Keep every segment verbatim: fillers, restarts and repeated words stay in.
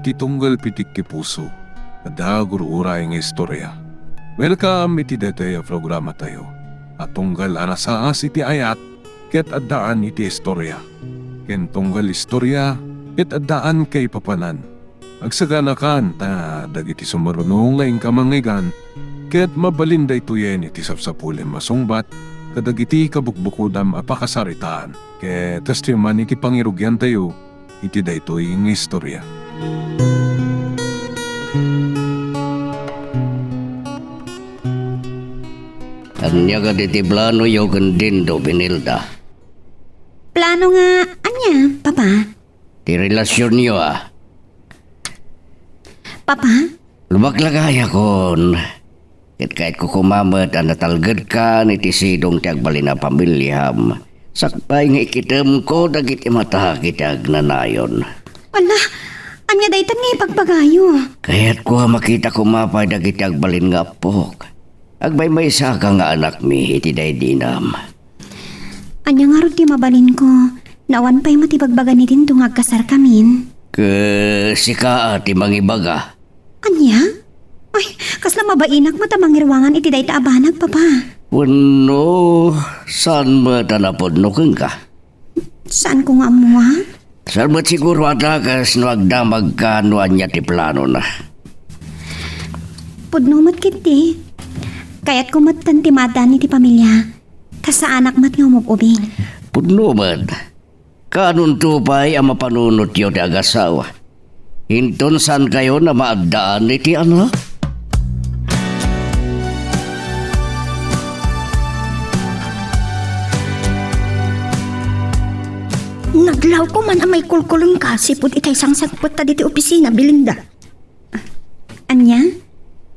ti tunggal pitik ti puso. Adda gur-uray nga istorya. Welcome iti daytoy a programatayo a tunggal a nasaas iti ayat ket addaan iti istorya, ken tunggal istorya ket addaan kaipapanan. Agsaganakan ta dagiti sumaruno nga inka mangngeggan ket mabalin daytoyen iti sapsapulem a sungbat kadagiti kabukbukodam a pakasaritaan. Ket kastoy man iti pangirugiantayo iti daytoy nga istorya. Ania kadi ti planoyo ken Dindo, Benilda? Plano nga ania, Papa? Ti relasionyo, a. Papa? Lumaklakayakon. Ket kayatko koma met a natalgedkan iti sidong ti agbalin a pamiliam. Sakbay nga ikitemko dagiti matak iti agnanayon. Ala, ania daytan nga ibagbagayo? Kayatko a makita koma pay dagiti agbalin nga appok. Agmaymaysaka nga anakmi iti daydinam. Ania ngarud ti mabalinko? Awan pay met ibagbaga ni Dindo nga agkasarkamin. Ket sika a ti mangibaga. Ania? Ay, kasla mabainak met a mangiruangan iti dayta a banag, Papa. Wenno, saan met a napudno kenka? Saanko nga ammo, a? Saan met siguro a dakes no agdamagka no ania ti planona. Pudno met ketdi. Kayatko metten ti maaddaan iti pamilia. Ta saanak met nga umub-ubing. Pudno met. Kaanonto pay a mapanunotyo ti agasawa? Inton saankayon a maaddaan iti anak? Nadlawko man a maikulkulongka sipud itay sangsangpetta ditoy opisina, Belinda. Ania?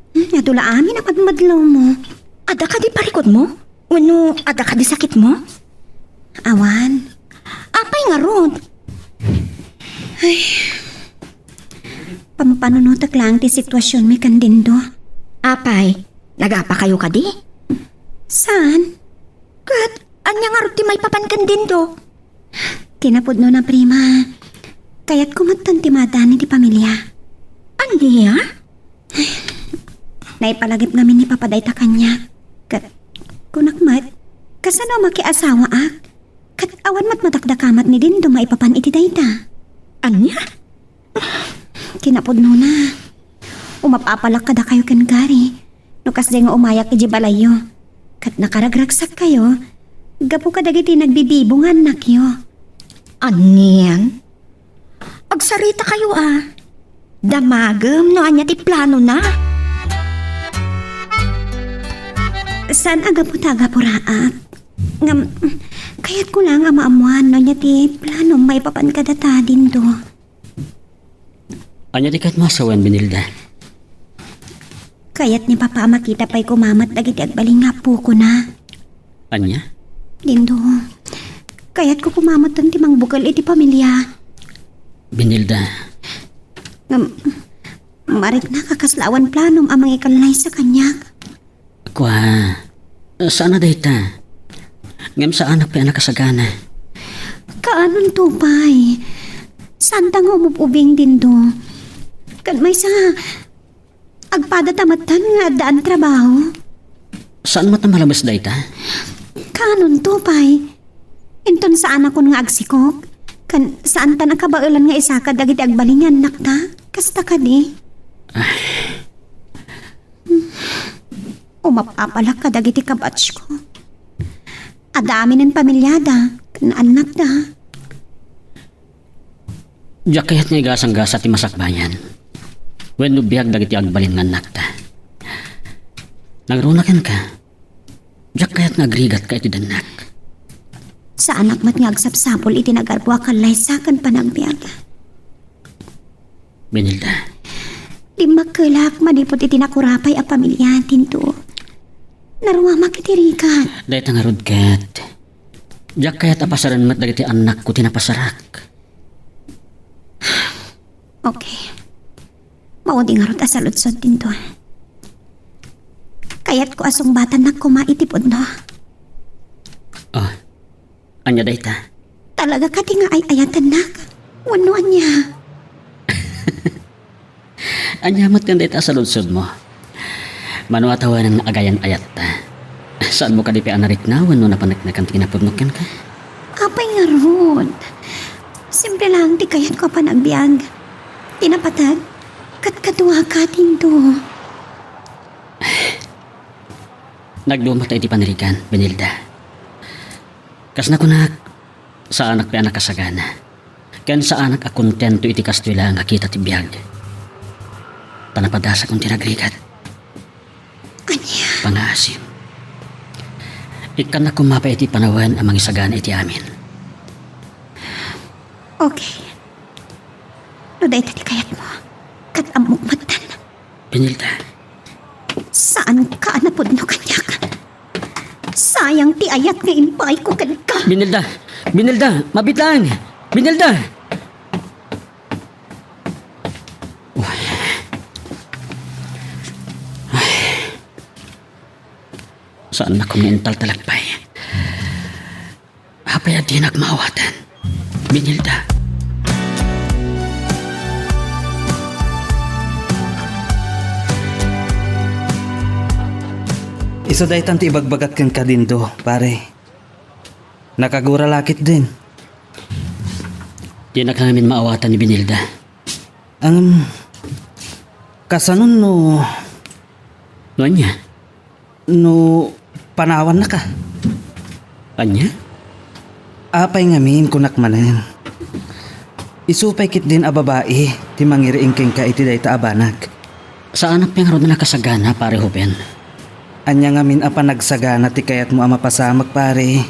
Hmm, adu la amin a madmadlawmo. Adda kadi parikutmo? Wenno adda kadi sakitmo? Awan. Apay ngarud? Ay. Pampanunotek laeng ti situasionmi ken Dindo. Apay, nagapakayo kadi? Saan? Ket ania ngarud ti maipapan ken Dindo? Kinapudnona, prima, kayatko metten ti maaddaan iti pamilia. Ania? Naipalagip ngamin ni Papa dayta kaniak. Ket kunak met, kasano a makiasawaak? Ket awan met madakdakamat ni Dindo maipapan iti dayta. Ania? Kinapudnona, umap-apalak kadakayo ken Gary no kasdiay nga umayak idiay balayyo. Ket nakaragragsakkayo gapu kadagiti nagbibibo nga annakyo. Anian? Agsarita kayo, a. Damagem no ania ti planona. Saan a gapu ta agapuraak. Ngem, kayatko laeng a maammoan no ania ti planom maipapan kadata, Dindo. Ania ti kayatmo a sawen, Benilda? Kayat ni Papa a makita pay koma met dagiti agbalin nga appokona. Ania? Dindo, kayatko koma metten ti mangbukel iti pamilia. Benilda. Ngem, mariknak a kasla awan planom a mangikallaysa kaniak. Kua, saan a dayta. Ngem saanak pay a nakasagana. Kaanonto pay? Saanta nga umub-ubing, Dindo. Ket maysa, agpadata metten nga addaan trabaho. Saan met a malabes dayta? Kaanonto pay? Inton saanakon nga agsikog, ken saantan a kabaelan nga isakad dagiti agbalin nga annakta, kasta kadi? Ay. Umap-apalak kadagiti kabatchko. Adda aminen pamiliada ken annakda. Diak kayat nga igasang-gasa ti masakbayan wenno biag dagiti agbalin nga annakta. Nangruna kenka, diak kayat nga agrigatka iti dannak. Saanak met nga agsapsapul iti nagarbo a kallaysa ken panagbiag. Benilda. Dimmakkelak manipud iti nakurapay a pamiliatinto. Naruamak iti rigat. Dayta ngarud ket, diak kayat a pasaren met dagiti annakko ti napasarak. Okay. Maudi ngarud a saludsodinto. Kayatko a sungbatannak koma iti pudno. Ah, ania dayta? Talaga kadi nga ay-ayatennak? Wenno ania? Ania met ken dayta a saludsodmo? Mano a tawen nga agayan-ayatta. Saanmo kadi pay a nariknawan no napaneknekan ti kinapudno kenka? Apay ngarud? Simple lang ti kayatko a panagbiag. Ti napateg, kadkaduaka, Dindo. Nagduma ta iti panirigan, Benilda. Kas nakunak, saanak pay a nakasagana. Ken saanak a kontento iti kastoy laeng a kita ti biag. Ta napadasakon ti nagrigat. Ania? Pangaasim. Ikkannak koma pay iti panawen a mangisagana iti amin. Okay. No dayta ti kayatmo, ket ammok metten. Benilda. Saanka a napudno kaniak. Sayang ti ayat nga impaayko kenka. Benilda! Benilda! Mabiit laeng! Benilda! Saannak nga intaltalek pay. Apay a dinak maawatan, Benilda? Isu daytan ti ibagbagat kenka, Dindo, pare. Nakagura la ketdin. Dinak ngamin maawatan ni Benilda. Ngem, kasano no... No ania? No panawannaka. Ania? Apay ngamin, kunak manen. Isu pay ketdin a babai ti mangiriing kenka iti dayta a banag. Saanak pay ngarud a nakasagana, Pare Ruben. Ania ngamin a panagsagana ti kayatmo a mapasamak, pare?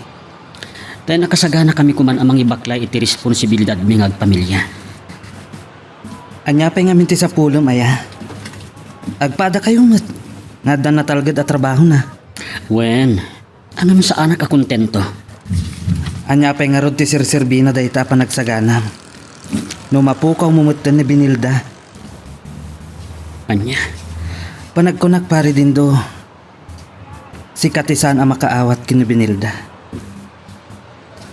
Ta nakasaganakami koman a mangibaklay iti responsibilidadmi nga agpamilia. Ania pay ngamin ti sapulem, aya? Agpadakayo met nga adda natalged a trabahona. Wen, ngem saanak a kontento. Ania pay ngarud ti serserbina dayta a panagsaganam no mapukawmo metten ni Benilda? Ania? Panagkunak, Pare Dindo, sika ti saan a makaawat ken ni Benilda.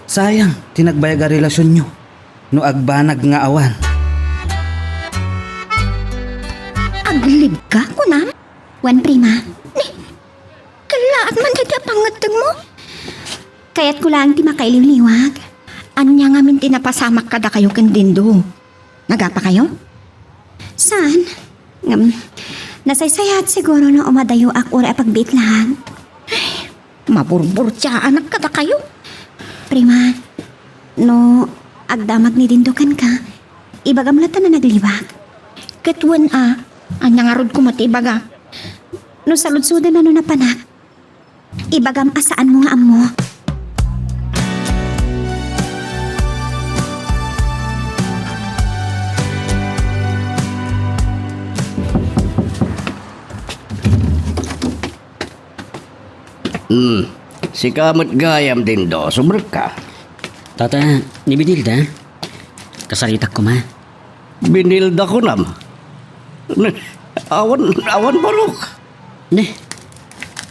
Sayang ti nagbayag a relasionyo no agbanag nga awan. Aglibka, kunam? Wen, Prima. Ni, kellaat man dayta a pangngeddengmo. Kayatko laeng ti makailiwliwag. Ania ngamin ti napasamak kadakayo ken Dindo? Nagapakayo? Saan? Ngem, nasaysayaat siguro no umadayoak uray a pagbiit laeng. Ay, maburburtiaanak kadakayo. Prima, no agdamag ni Dindo kenka, ibagam latta a nagliwag. Ket wen a, ania ngarud koma ti ibaga? No saludsoden a no napanak, ibagam a saanmo nga ammo. Hmm. Sika met gayam, Dindo, sumrekka. Tata, ni Benilda? Kasaritak koma. Benilda kunam? Ne, awan, awan, Barok. Ne,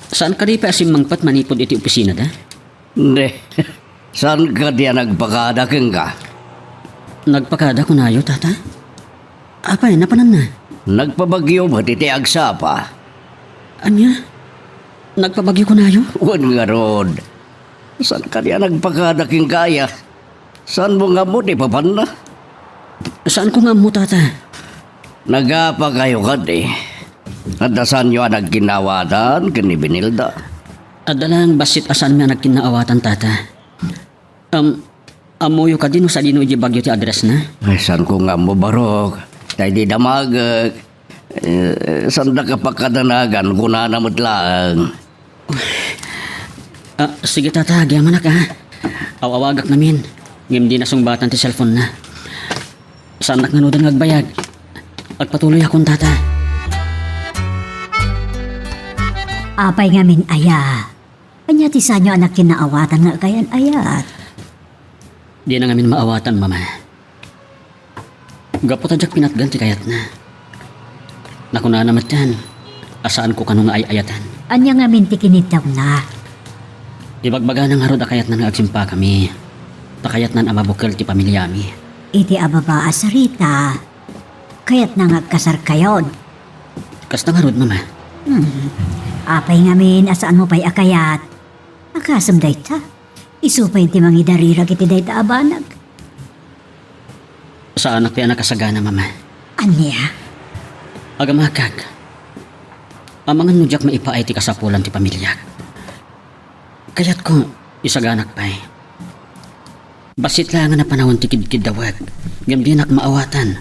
saan kadi pay a simmangpet manipud iti opisinada? Ne, saan kadi a nagpakada kenka? Nagpakada kunayo, Tata? Apay, napananna? Nagpabagyo met iti agsapa. Ania? Nagpabagyo kunayo? Wen ngarud. Saan kadi a nagpakada kenka, aya? Saanmo nga ammo ti papanna? Saanko nga ammo, Tata. Nagapakayo kadi? Adda saanyo a nagkinnaawatan ken ni Benilda? Adda laeng bassit a saanmi a nagkinnaawatan, Tata. Am, ammoyo kadi no sadino idiay Baguio ti addressna? Ay, saanko nga ammo, Barok. Ta idi damagek, eh, saandaka pakadanagan, kunana met laeng. Ah, sige, Tata, agyamanak, ah. Aw-awagak ngamin, ngem di nasungbatan ti cellphone-na. Saannak ngaruden nga agbayag. Agpatuloyakon, Tata. Apay ngamin aya? Ania ti saanyo a nagkinnaawatan nga agayan-ayat? Dina ngamin maawatan, Mama. Gapu ta diak pinatgan ti kayatna. Nakunana metten a saanko kano nga ay-ayatan. Ania ngamin ti kiniddawna? Ibagbagana ngarud a kayatnan nga agsimpakami. Ta kayatnan a mabukel ti pamiliami. Iti ababa a sarita, Kayatna nga agkasarkayon. Kasta ngarud, Mama. Hmm. Apay ngamin a saanmo pay a kayat? Agasem dayta. Isu pay ti mangidarirag iti dayta a banag. Saanak pay a nakasagana, Mama. Ania? Agamakak. Amangan no diak maipaay ti kasapulan ti pamiliak. Kayatko, isaganak pay. Bassit laeng a panawen ti kidkiddawek, ngem dinak maawatan.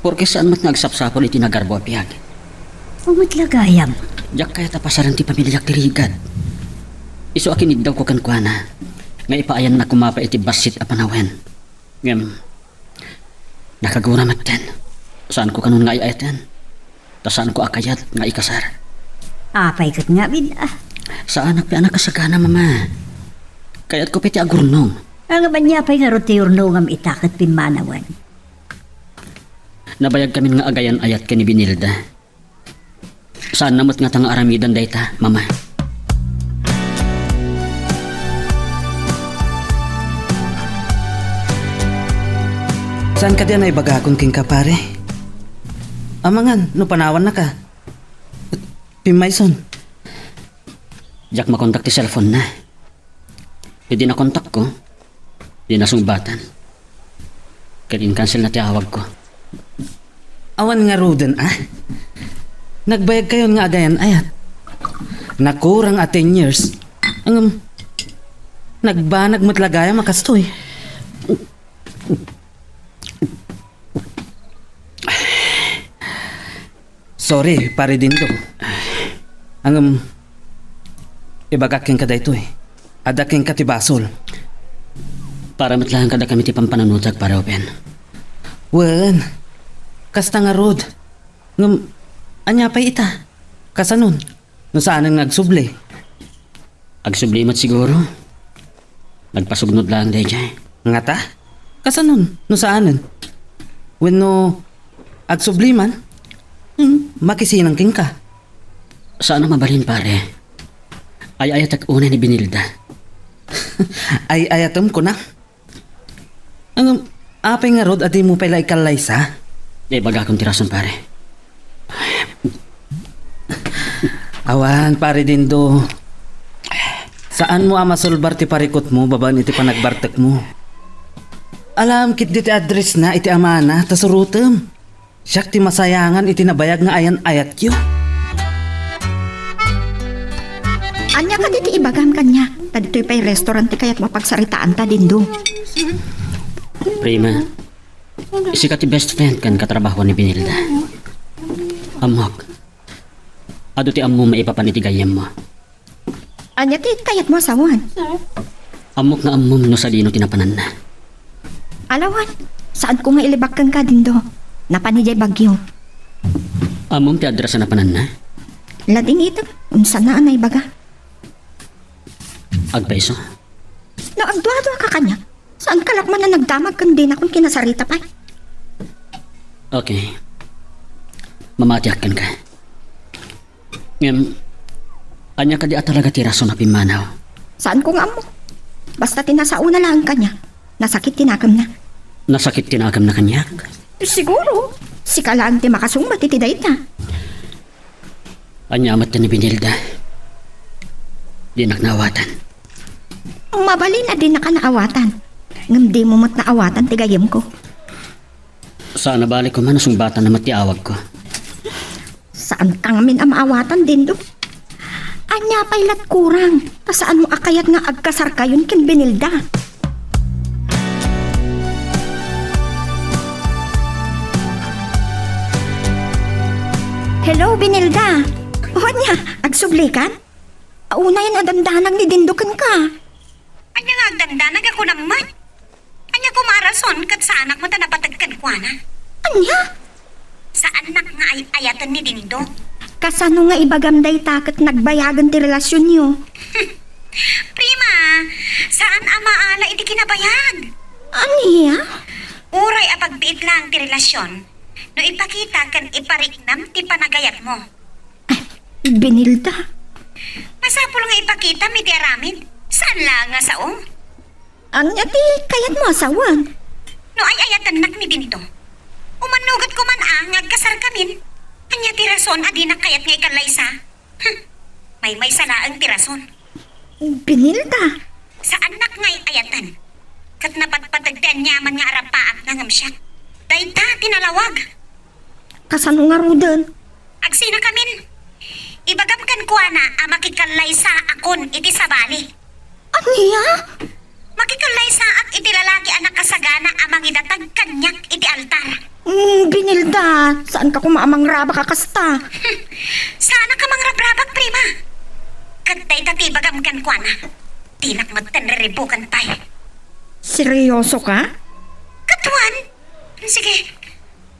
Porke saan met nga agsapsapul iti nagarbo a biag. Umet la gayam. Diak kayat a pasaren ti pamiliak ti rigat. Isu a kiniddawko kenkuana, nga ipaayanna koma pay iti bassit a panawen. Ngem, nakagura metten. Saanko kanon nga ay-ayaten. Ta saanko a kayat nga ikasar. Apay ket ngamin, ah? Saanak pay a nakasagana, Mama. Kayatko pay ti agurnong. Ngem ania pay ngarud ti urnongam ita ket pimmanawen? Nabayagkamin nga agayan-ayat ken ni Benilda. Saanna met ngata nga aramiden dayta, Mama. Saan kadi a naibagakon kenka, pare? Amangan no panawannaka. Pimmayson. Diak makontak ti cellphone-na. Idi nakontakko, di nasungbatan. Ket inkanselna ti awagko. Awan ngaruden, a? Nagbayagkayon nga agayan-ayat. Nakurang a ten years. Ngem, nagbanag met la gayam a kastoy. Sorry, Pare Dindo. Ngem, ibagak kenka daytoy. Adda kenka ti basol. Para met laeng kadakami ti pampanunotak, Pare Open. Wen, kasta ngarud. Ngem, ania pay ita? Kasanon? No saanen nga agsubli? Agsubli met siguro. Nagpasugnod laeng daydiay. Ngata? Kasanon? No saanen? Wenno agsubli man? Hmm, makisinang kenka. Saan a mabalin, pare. Ay-ayatek unay ni Benilda. Ay-ayatem, kuna? Ngem, apay ngarud a dimo pay la ikallaysa? Ibagakon ti rason, pare. Awan, Pare Dindo. Saanmo a masulbar ti parikutmo babaen iti panagbartekmo. Alaem ketdi ti addressna iti amana ta surotem. Siak ti masayangan iti nabayag nga ayan-ayatyo. Ania kadi ti ibagam kaniak? Ta ditoy pay restaurant ti kayatmo a pagsaritaanta, Dindo. Prima, sika ti best friend ken katrabahoan ni Benilda. Ammok, adu ti ammom maipapan iti gayyemmo. Ania ti kayatmo a sawen? Ammok nga ammom no sadino ti napananna. Alawan, saanko nga ilibak kenka, Dindo. Napan idiay Baguio. Ammom ti address a napananna? Ladingitek, unsanna a naibaga? Agpayso? No agduadua ka kaniak, saanka la koma a nagdamag ken dinakon kinasarita pay? Okay. Mamatiak kenka. Ngem, ania kadi a talaga ti rason a pimmanaw? Saanko nga ammo. Basta ti nasaona laeng kaniak, nasakit ti nakemna. Nasakit ti nakemna kaniak? Siguro, sika laeng ti makasungbat iti dayta. Ania met ni Benilda? Dinak naawatan. Mabalin a dinaka naawatan. Ngem dimo met naawatan ti gayyemko. Saan a bali koma no sungbatanna met ti awagko. Saanka ngamin a maawatan, Dindo. Ania pay lat kurang, ta saanmo a kayat nga agkasarkayon ken Benilda? Hello, Benilda. O ania, agsublikan? Unayen a dandanag ni Dindo kenka. Ania nga agdandanag a kunam met? Ania koma a rason ket saanak met a napateg kenkuana? Ania? Saannak nga ay-ayaten ni Dindo. Kasano nga ibagam dayta ket nagbayagen ti relasionyo? Prima, saan a maala iti kinabayag. Ania? Uray a pagbiit laeng ti relasion no ipakita ken ipariknam ti panagayatmo. Ay, Benilda. Masapul nga ipakitam iti aramid. Saan laeng nga sao? Ania ti kayatmo a sawen? No ay-ayatennak ni Dindo, Umannugetko man a nga agkasarkamin. Ania ti rason a dinak kayat nga ikallaysa? Hm, maymaysa laeng ti rason. Binilda. Saannak nga ay-ayaten. Ket napatpateg ti aniaman nga arapaapna ngem siak. Dayta ti nalawag. Kasano ngaruden? Agsinakamin. Ibagam kenkuana a makikallaysaakon iti sabali. Ania? Makikallaysaak iti lalaki a nakasagana a mangidatag kaniak iti altar. Mm, Binilda, saanka koma a mangrabak a kasta. Saannak a mangrabrabak, prima. Ket dayta ti ibagam kenkuana. Dinak metten riribuken pay. Seryosoka? Ket wen. Sige.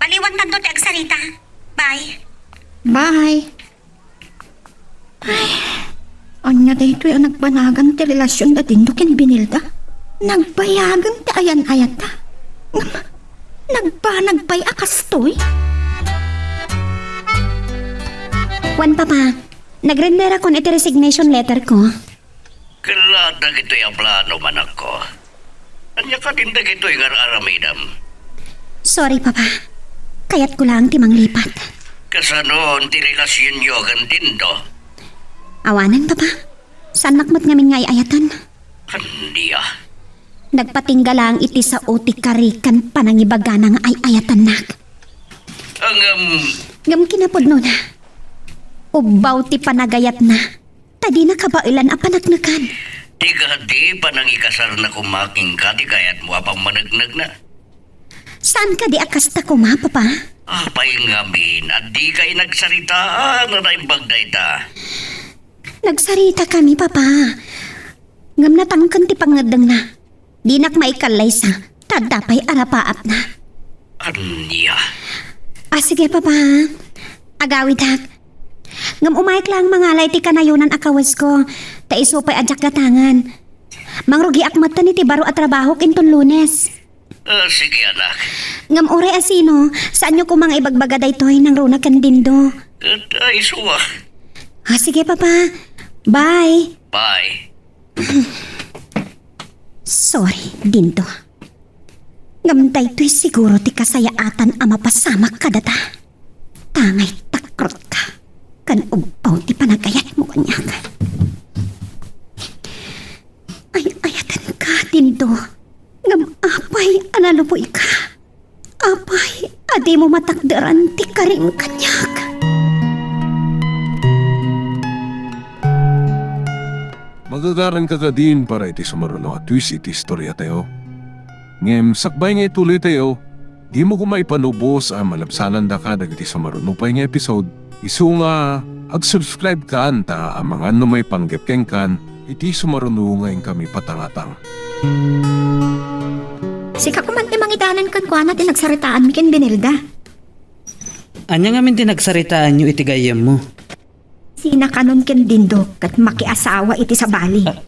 Baliwantanto ti agsarita. Bye. Bye. Ay, ania daytoy a nagbanagan ti relasion da Dindo ken Binilda? Nagbayagen ti ayan-ayatta. Ngem, nagbanag pay a kastoy? Wen, Papa, nagrenderakon iti resignation letter ko. Ket la dagitoy a plano, anakko. Ania kadin dagitoy nga ar-aramidem? Sorry, Papa. Kayatko laeng ti manglipat. Kasano ti relasionyo ken Dindo? Awanen, Papa. Saannak met ngamin nga ay-ayaten. Ania? Nagpatingga laeng iti sao ti kari ken panangibagana nga ay-ayatennak. Ngem, ngem kinapudnona, ubbaw ti panagayatna. Ta dina kabaelan a paneknekan. Ti kadi panangikasarna koma kenka ti kayatmo a pammaneknekna? Saan kadi a kasta koma, Papa? Apay ngamin a dikay nagsaritaan a naimbag dayta? Nagsaritakami, Papa. Ngem natangken ti pangngeddengna. Dinak maikallaysa, ta adda pay arapaapna. Ania? Ah, sige, Papa. Agawidak. Ngem umayek laeng mangala iti kanayonan a kawesko, ta isu pay a diak gatangen. Mangrugiak metten iti baro a trabahok inton Lunes. Ah, sige, anak. Ngem uray a sino, saanyo koma nga ibagbaga daytoy nangruna ken Dindo. Ket, ah, isu a. Ah, sige, Papa. Bye. Bye. Sorry, Dindo. Ngem daytoy siguro ti kasayaatan a mapasamak kadata. Tangay takrotka, ken ubbaw ti panagayatmo kaniak. Ay-ayatenka, Dindo. Ngem apay a nalubuyka? Apay a dimo matakderan ti karim kaniak? Magagaranka kadin para iti sumaruno a twist iti istoriatayo. Ngem sakbay nga ituloytayo, dimo koma ipanubos a malabsanandaka dagiti sumaruno pay nga episode. Isu nga ag-subscribe kan ta amangan no maipanggep kenkan iti sumaruno nga inkami patangatang. Sika koma ti mangidanan kenkuana ti nagsaritaanmi ken Binilda. Ania ngamin ti nagsaritaanyo iti gayyemmo? Sinakanon ken Dindo ket makiasawa iti sabali. A-,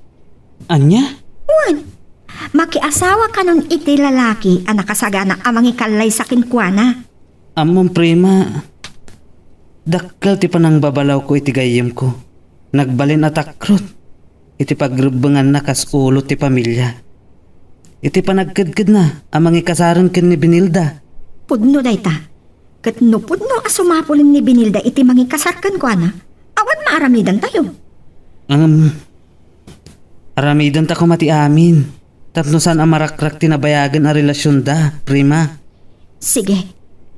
ania? Wen, makiasawa kanon iti lalaki a nakasagana a mangikallaysa kenkuana. Ammom, Prima, dakkel ti panangbabalawko iti gayyemko. Nagbalin a takrot iti pagrebbenganna kas ulo ti pamilia. Iti panagkedkedna a mangikasaren ken ni Benilda. Pudno dayta. Ket no pudno a sumapulen ni Benilda iti mangikasar kenkuana, awan maaramidantayo. Ngem, aramidenta koma ti amin, tapno saan a marakrak ti nabayagen a relasionda, Prima. Sige,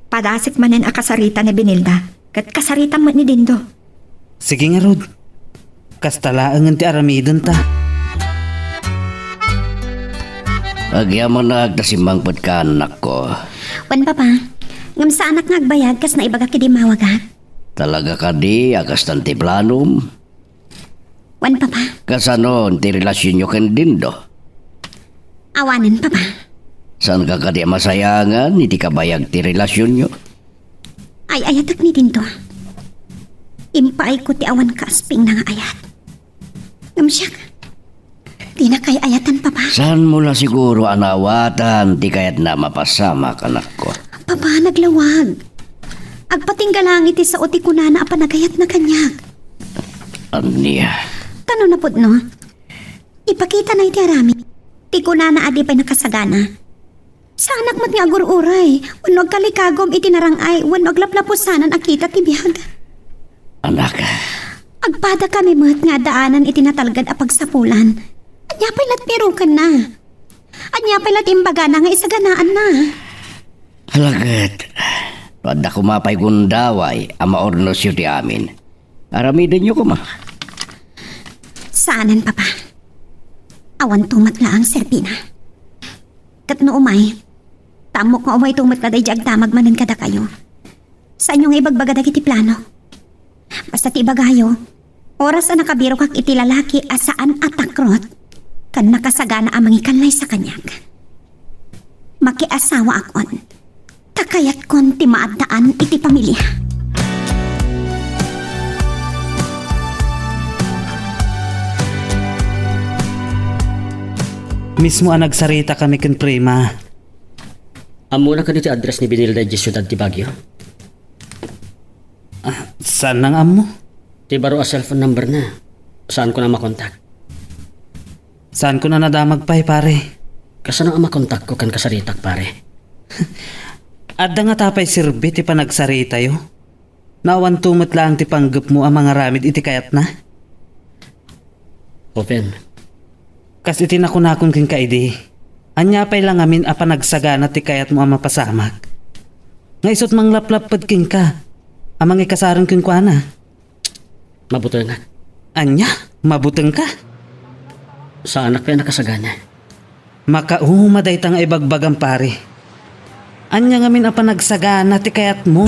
padasek manen a kasarita ni Benilda, ket kasaritam met ni Dindo. Sige ngarud. Kasta laengen ti aramidenta. Agyamanak ta simmangpetka, annakko. Wen, Papa. Ngem saanak nga agbayag kas naibagak idi immawagak. Talaga kadi a kastan ti planom? Wen, Papa. Kasano ti relasionyo ken Dindo? Awanen, Papa. Saanka kadi a masayangan iti kabayag ti relasionyo? Ay-ayatek ni Dindo. Impaayko ti awan kaaspingna nga ayat. Ngem siak, dinak ay-ayatan, Papa. Saanmo la siguro a naawatan ti kayatna a mapasamak, anakko? Papa, naglawag. Agpatingga laeng iti sao ti kunana a panagayatna kaniak. Ania? Ta no napudno, ipakitana iti aramid ti kunana a di pay nakasagana. Saanak met nga agur-uray, wenno agkalikagum iti narang-ay, wenno aglaplapusanan a kita ti biag. Anak. Agpadakami met nga addaanan iti natalged a pagsapulan. Ania pay la't pirukenna? Ania pay la't imbagana nga isaganaanna? Alagad, no adda koma pay gundaway a maurnusyo ti amin, aramidenyo koma. Saanen, Papa. Awanto met laeng serbina. Ket no umay, ta ammok nga umayto met latta idiay agdamag manen kadakayo. Saanyo nga ibagbaga dagiti plano. Basta ti ibagayo, oras a nakabirokak iti lalaki a saan a takrot ken nakasagana a mangikannaysa kaniak, makiasawaakon, ta kayatkon ti maaddaan iti pamilia. Mismo a nagsarita kami ken Prima. Ammona kadi ti address ni Benilda idiay siudad ti Baguio? Ah, saan nga ammo? Ti baro a cellphone number na. Saan ko na makontak? Saan ko na nadamag pay, pare? Kasano a makontak ko ken kasaritak, pare? Adda ngata pay serbi ti panagsaritayo? Awanto met laeng ti panggepmo a mangaramid iti kayatna? Open. Kas iti nakunakon kenka idi, ania pay la ngamin a panagsagana ti kayatmo a mapasamak? Nga isut' manglaplapped kenka a mangikasaren kenkuana? Mabutengak. Ania? Mabutengka? Saanak pay a nakasagana. Makauma dayta nga ibagbagam, pare. Ania ngamin a panagsagana ti kayatmo?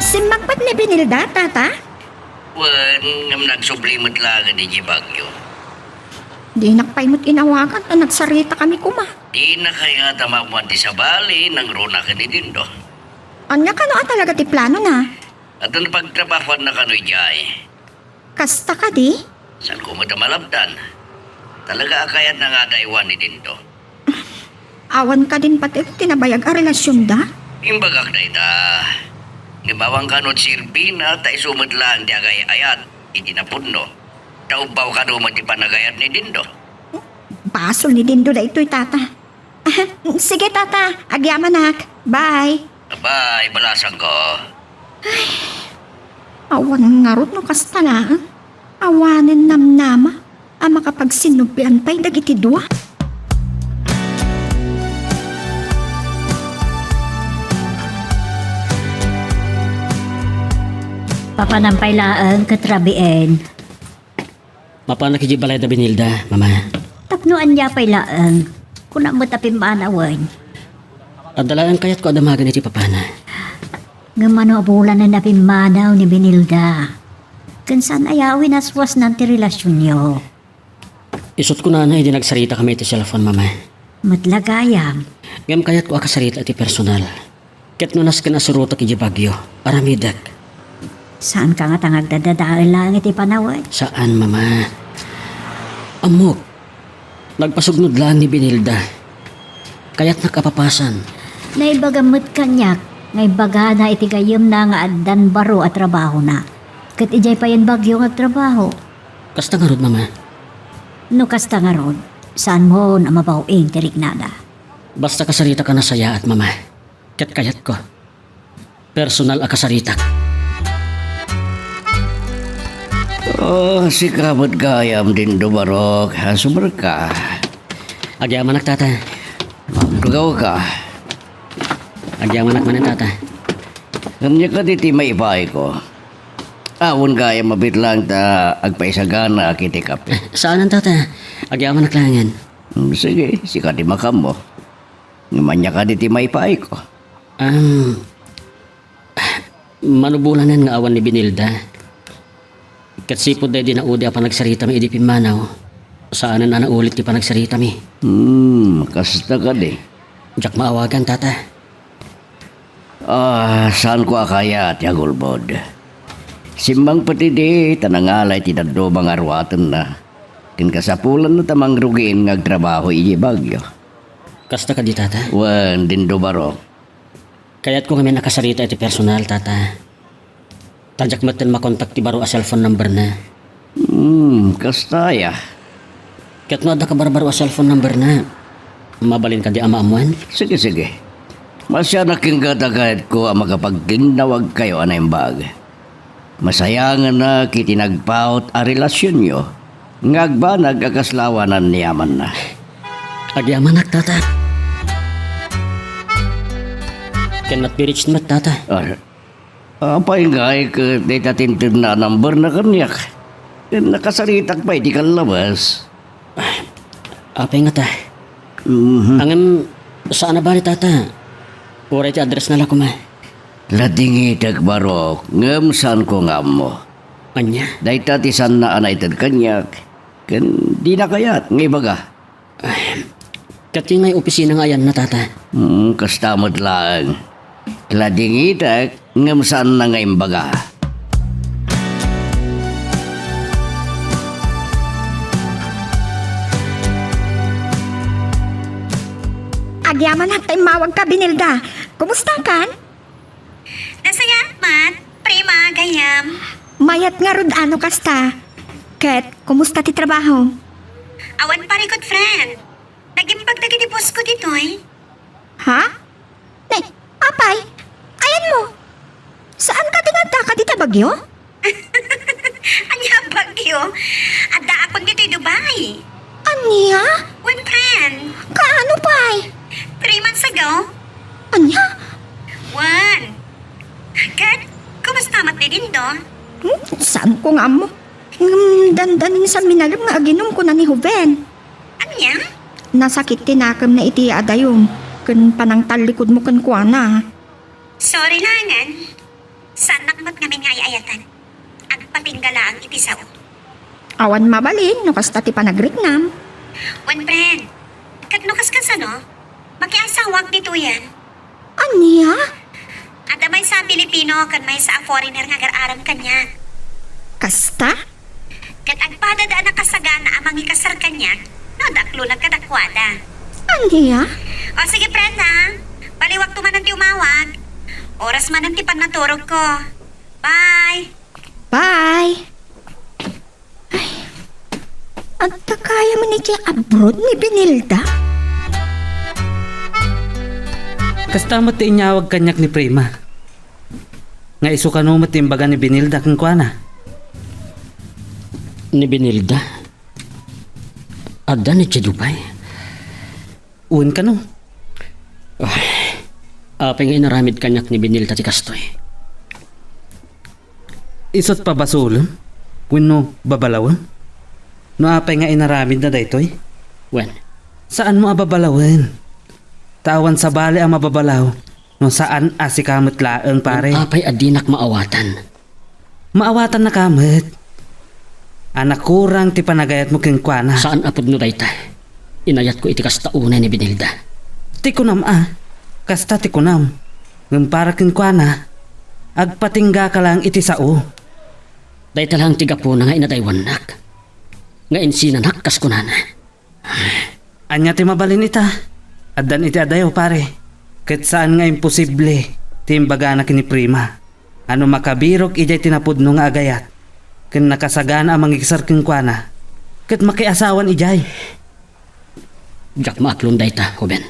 Simmakpet ni Benilda, Tata? Wen, ngem nagsubli met laeng idiay Baguio. Dinak pay met inawagan ta nagsarita kami koma. Dina kayat a maammuan ti sabali nangruna ken ni Dindo? Ania kano a talaga ti planona? Adda pagtrabahoanna kano idiay? Kasta kadi? Saan ko met a malabdan? Talaga a kayatna nga adaywan ni Dindo. Awan kadin pati ti nabayag a relasionda? Imbagak dayta. Ngem awan kano ti serbina ta isu met laeng ti agay-ayat iti napudno. Ta ubbaw kano met ti panagayat ni Dindo. Basol ni Dindo daytoy, Tata. Ah, sige, Tata. Agyamanak. Bye. Bye, balasangko. Awan ngarud no kasta laeng. Awanen namnama a makapagsinnublian pay dagiti dua. Papanam pay laeng ket rabien. Mapanak idiay balay da Benilda, Mama. Tapno ania pay laeng, kunam met a pimmanawen. Adda laeng kayatko a damagen iti papana. Ngem mano a bulanen a pimmanaw ni Benilda? Ken saan aya a winaswasnan ti relasionyo? Isut' kunana idi nagsaritakami iti cellphone, Mama. Met la gayam. Ngem kayatko a kasarita iti personal. Ket no nasken a surotek idiay Baguio, aramidek. Saanka ngata nga agdadadael laeng iti panawen? Saan, Mama. Ammok, nagpasugnod laeng ni Benilda. Kayatnak a papasan. Naibagam met kaniak nga ibagana iti gayyemna nga addan baro a trabahona. Ket idiay payen Baguio nga agtrabaho. Kasta ngarud, Mama. No kasta ngarud, saanmon a mabaw-ing ti riknada. Basta kasaritaka nasayaat, Mama. Ket kayatko. Personal a kasaritak. Oh, sika met gayam, Dindo Barok. Asumerka. Agyamanak, Tata. Agtugawka. Agyamanak manen, Tata. Ania kadi ti maipaayko? Awan gayam a bitlang ta agpaisaganaak iti kape. Saanen, Tata. Agyamanak laengen. Hmm, sige, sika ti makaammo. Ngem ania kadi ti maipaayko? Am, mano bulanen nga awan ni Benilda. Ket sipud daydi naudi a panagsaritami idi pimmanaw, saanen a naulit ti panagsaritami. Hmm, kasta kadi. Diak maawagan, Tata. Ah, saanko a kayat ti agulbod. Simmangpet idi ta nangalay ti dadduma nga ruatenna. Ken kasapulanna ta mangrugiin nga agtrabaho idiay Baguio. Kasta kadi, Tata? Wen, Dindo Barok. Kayatko ngamin a kasarita iti personal, Tata. Ta diak metten makontak ti baro a cellphone number na. Hmm, kasta aya. Ket no adda kabarbaro a cellphone number na, mabalin kadi a maammoan? Sige, sige. Masianak ken gada kayatko a makapagkinnawagkayo a naimbag. Masayangannak iti nagpaut a relasionyo nga agbanag a kasla awanan ni amanna. Agyamanak, Tata. Ken natpirich met, Tata. Ah, apay ngay ket dayta ti intedna a number na kaniak? Ken nakasaritak pay ti kallabas. Apay ngata? Mhm. Ngem saan a bale, Tata. Uray ti address na la koma. Ladingitek, Barok, ngem saanko nga ammo. Ania? Dayta ti saanna a naited kaniak, ken dina kayat nga ibaga. Ay, ket ti ngay opisina nga ayanna, Tata? Hmm, kasta met laeng. Ladingitek, ngem saanna nga imbaga. Agyamanak ta immawagka, Benilda. Kumusta kan? Nasayaat met, Prima, gayyem. Mayat ngarud a no kasta. Ket, kumusta ti trabaho? Awan parikut, friend. Nagimbag dagiti boss ko ditoy. Ha? Nay, apay? Ayanmo? Saan ka ti nga addaka dita Baguio? Ania a Baguio? Addaak pay ditoy Dubai. Ania? Wen, friend. Kaano pay? Three months ago. Ania? Wen. Ket, kumusta met ni Dindo? Hmm, saanko nga ammo. Ngem dandanin sa minalem nga aginum, kuna ni Joven. Ania? Nasakit ti nakemna iti adayom, ken panangtallikudmo kenkuana. Sorry laengen. Saannak met ngamin nga ay-ayatan. Agpatingga laeng iti sao. Awan mabalin no kasta ti panagriknam. Wen, friend, ket no kaskasano, makiasawak ditoyen. Ania? Adda maysa a Pilipino ken maysa a foreigner nga agar-aram kaniak. Kasta? Ket agpadada a nakasagana a mangikasar kaniak no adda aklonak kadakuada. Ania? O sige, friend, ha? Baliwakto manen ti umawag. Oras manen ti pannaturogko. Bye! Bye! Ay, adda kaya man iti abroad ni Benilda? Kasta met ti inyawag kaniak ni Prima. Nga isu kano met ti imbaga ni Benilda kenkuana? Ni Benilda? Adda ni Dubai? Wen kano? Ay, apay nga inaramid kaniak ni Benilda ti kastoy? Isu't pabasolem wenno babalawem? No apay nga inaramidna daytoy? Wen. Saanmo a babalawen. Ta awan sabali a mababalaw no saan a sika met laeng, pare. Wen, apay a dinak maawatan? Maawatannaka met a nakurang ti panagayatmo kenkuana. Saan a pudno dayta. Inayatko iti kasta unay ni Benilda. Ti kunam a, kasta ti kunam. Ngem para kenkuana, agpatinggaka laeng iti sao. Dayta laeng ti gapuna nga inadaywannak, nga insinanak kas kunana. Ania ti mabalin ita? Addan iti adayo, pare. Ket saan nga imposible ti imbagana ken ni Prima a no makabirok idiay ti napudno nga agayat ken nakasagana a mangiksar kenkuana, ket makiasawan idiay. Diak maaklon dayta, Joven.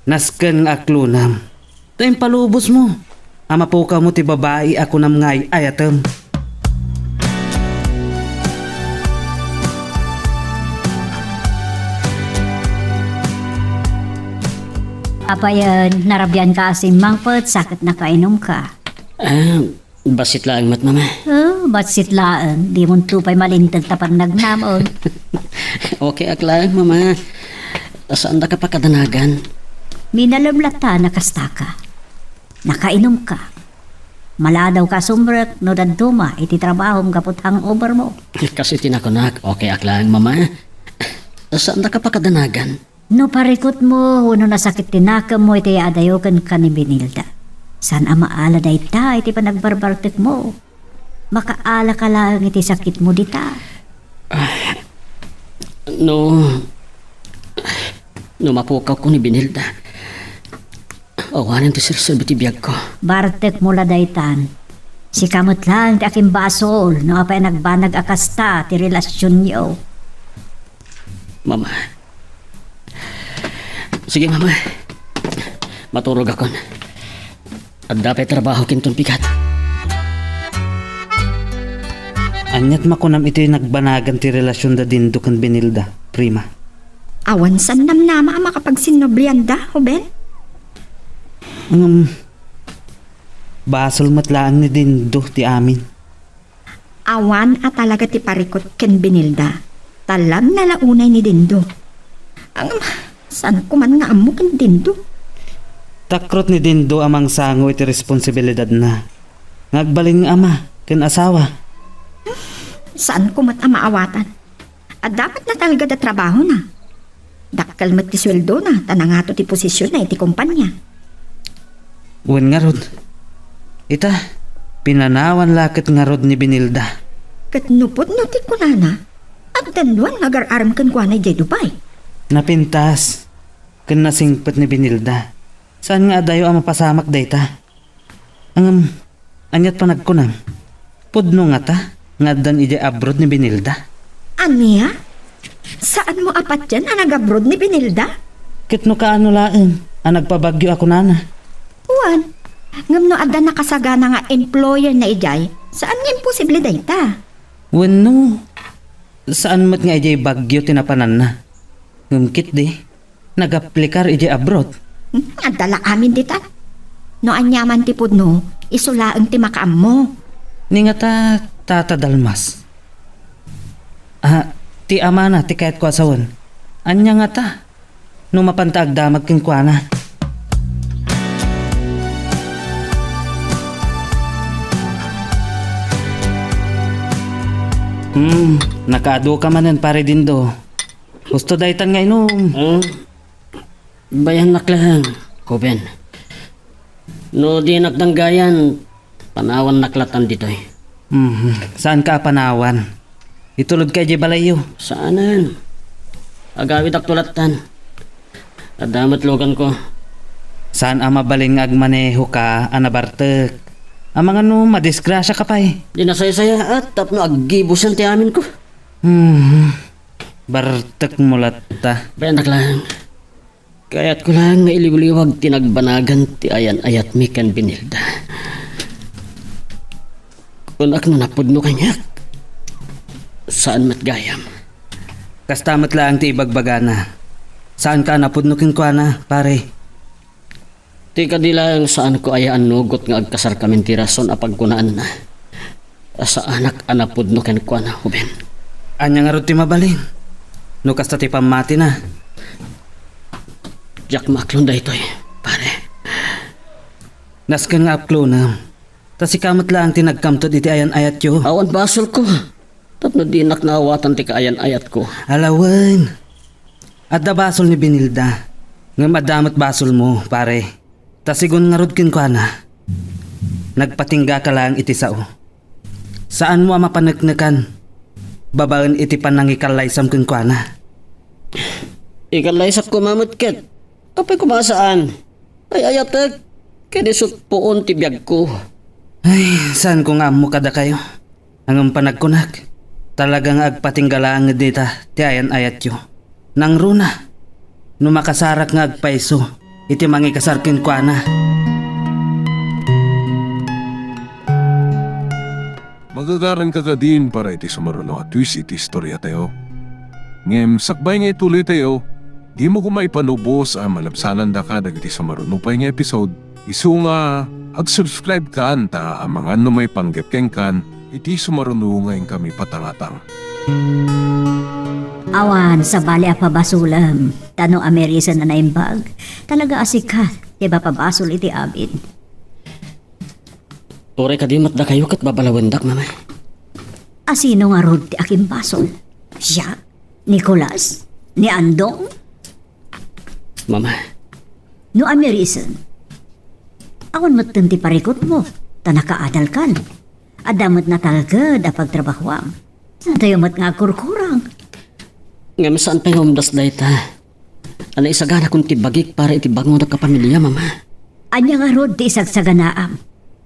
Nasken nga aklonam. Ta impalubosmo a mapukawmo ti babai a kunam nga ay-ayatem. Apayen, narabianka a simmangpet sa ket nakainumka. Ah, Bassit laeng met, Mama. Oh, bassit laeng. Dimonto pay malinteg ta pannagnamon. Okay ak laeng, Mama. Saandaka pakadanagan. Minalem latta a kastaka. Nakainumka. Maladawka a sumrek no dadduma iti trabahom gapu ta hangover mo. Kas iti nakunak, okay ak laeng, Mama. Saandaka pakadanagan. No parikutmo wenno nasakit ti nakemmo iti adayo kenka ni Benilda, saan a maala dayta iti panagbarbartekmo. Makaalaka laeng iti sakitmo dita. Ah, no, no mapukawko ni Benilda, awanen ti serserbi ti biagko. Bartekmo la daytan. Sika met laeng ti akimbasol no apay a nagbanag a kasta ti relasionyo. Mama. Sige, Mama. Maturogakon. Adda pay trabaho kinton pigat. Aniat makunam iti nagbanagan ti relasion da Dindo ken Benilda, Prima? Awan saan namnama a makapagsinnublianda, Ruben? Ngem, basol met laeng ni Dindo ti amin. Awan a talaga ti parikut ken Benilda. Talabna la unay ni Dindo. Ngem, saanko man nga ammo ken Dindo. Takrot ni Dindo a mangsango iti responsibilidadna nga agbalin nga ama ken asawa. Saanko met a maawatan. Adda met natalged a trabahona. Dakkel met ti sueldona ta nangato ti posisionna iti kompania. Wen ngarud, ita, pinanawan la ket ngarud ni Benilda. Ket no pudno ti kunana, addan duan nga agar-arem kenkuana idiay Dubai. Napintas ken nasingpet ni Benilda. Saan nga adayo a mapasamak dayta? Ngem, aniat panagkunam? Pudno ngata nga addan idiay abroad ni Benilda? Ania? Saanmo a patien a nag-abroad ni Benilda? Ket no kaano laeng a nagpabagyo a kunana? Wen, ngem no adda nakasagana nga employer na idiay, saan nga imposible dayta? Wenno, saan met nga idiay Baguio ti napananna? Ngem ketdi, nagaplikar idiay abroad. Hmm, adda la amin ditan. No aniaman ti pudno, isu laeng ti makaammo. Ni ngata, Tata Dalmas. Ah, ti amana ti kayatko a sawen. Ania ngata? No mapanta agdamag kenkuana. Hmm, nakaadu ka manen, Pare Dindo. Gusto daytan nga inum? Hmm. Bayannak laeng, Ruben. No dinak danggayan, panawannak latan ditoy. Mhm. Saanka a panawan? Itulodka idiay balayyo. Saanen. Agawidakto lattan. Adda met luganko. Saan a mabalin nga agmanehoka a nabartek? Amangan no madisgrasiaka pay. Di nasaysayaat tapno aggibusen ti aminko. Mhm. Bartekmo latta. Bayannak laeng. Kayatko laeng nga iliwliwag ti nagbanagan ti ayan-ayatmi ken Benilda. Kunak no napudno kaniak. Saan met gayam. Kasta met laeng ti ibagbagana. Saanka a napudno kenkuana, pare. Ti kadi laeng saanko aya annugot nga agkasarkamin ti rason a pagkunaanna a saanak a napudno kenkuana, Ruben. Ania ngarud ti mabalin? No kasta ti pammatina. Diak maaklon daytoy, pare. Nasken nga aklonem. Ta sika met laeng ti nagkamted iti ayan-ayatyo. Awan basolko. Tapno dinak naawatan ti kaayan-ayatko. Ala wen. Adda basol ni Benilda. Ngem adda met basolmo, pare. Ta sigun ngarud kenkuana, nagpatinggaka laeng iti sao. Saanmo a mapaneknekan babaen iti pannangikallaysam kenkuana. Ikallaysakko met ket. Apay koma a saan? Ay-ayatek ken isut' puon ti biagko. Ay, saanko nga ammo kadakayo. Ngem panagkunak, talaga nga agpatingga laeng dita ti ayan-ayatyo. Nangruna, no makasarak nga agpayso iti mangikasar kenkuana. Magagaranka kadin para iti sumaruno a twist iti istoriatayo. Ngem sakbay nga ituloytayo, dimo koma ipanubos a malabsanandaka dagiti sumaruno pay nga episode. Isu nga, ag-subscribe kan ta amangan no maipanggep kenkan iti sumaruno nga inkami patangatang. Awan sabali a pabasolem, ta no amirisen a naimbag, talaga a sika ti mapabasol iti amin. Uray kadi met dakayo ket babalawendak, Mama. A sino ngarud ti akimbasol? Siak? Nicolas? Ni Andong? Mama. No amirisen, awan metten ti parikutmo, ta nakaadalkan. Adda met natalged a pagtrabahoam. Adayo met nga agkurkurang. Ngem saan pay nga umdas dayta a naisaganakon ti bagik para iti bangonak a pamilia, Mama. Ania ngarud ti isagsaganaam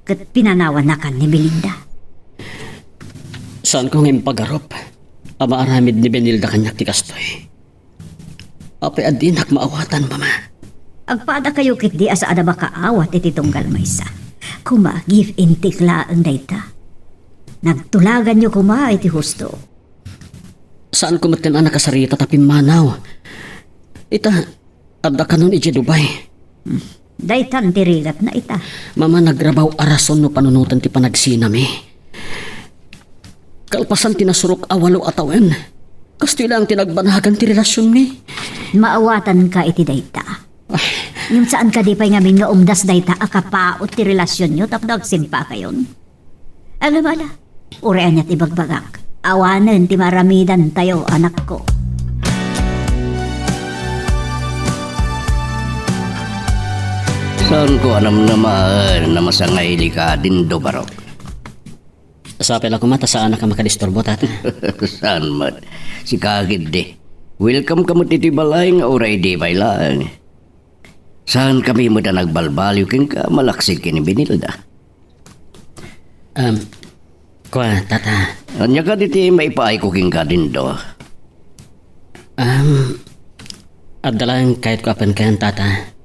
ket pinanawanakan ni Benilda? Saanko nga impagarup a maaramid ni Benilda kaniak ti kastoy. Apay a dinak maawatan, Mama? Agpadakayo ketdi a saan a makaawat iti tunggal maysa. Kuma, give and take laeng dayta. Nagtulaganyo kuma iti husto. Saanko metten a nakasarita ta pimmanaw. Ita, adda kanon idiay Dubai. Hmm. Daytan ti rigatna ita. Mama, nagrabaw a rason no panunoten ti panagsinami. Kalpasan ti nasurok a walo a tawen, kastoy laeng ti nagbanagan ti relasionmi. Maawatanka iti dayta. Ay. Ngem saan kadi pay ngamin nga umdas dayta a kapaut ti relasionyo tapno agsimpakayon? Ala, ala. Uray ania ti ibagbagak, awanen ti maaramidantayo, anakko. Saanko a namnamaen a masangaylika, Dindo, barok. Sapay la koma ta saanak a makadisturbo, Tata. Saan met. Sika ketdi. Welcome ka met iti balay nga uray idi pay laeng. Saankami met a nagbalbaliw kenka malaksid ken ni Benilda. Um, kua, Tata. Ania kadi ti maipaayko kenka, Dindo? Um, adda laeng kayatko a penkayan, Tata.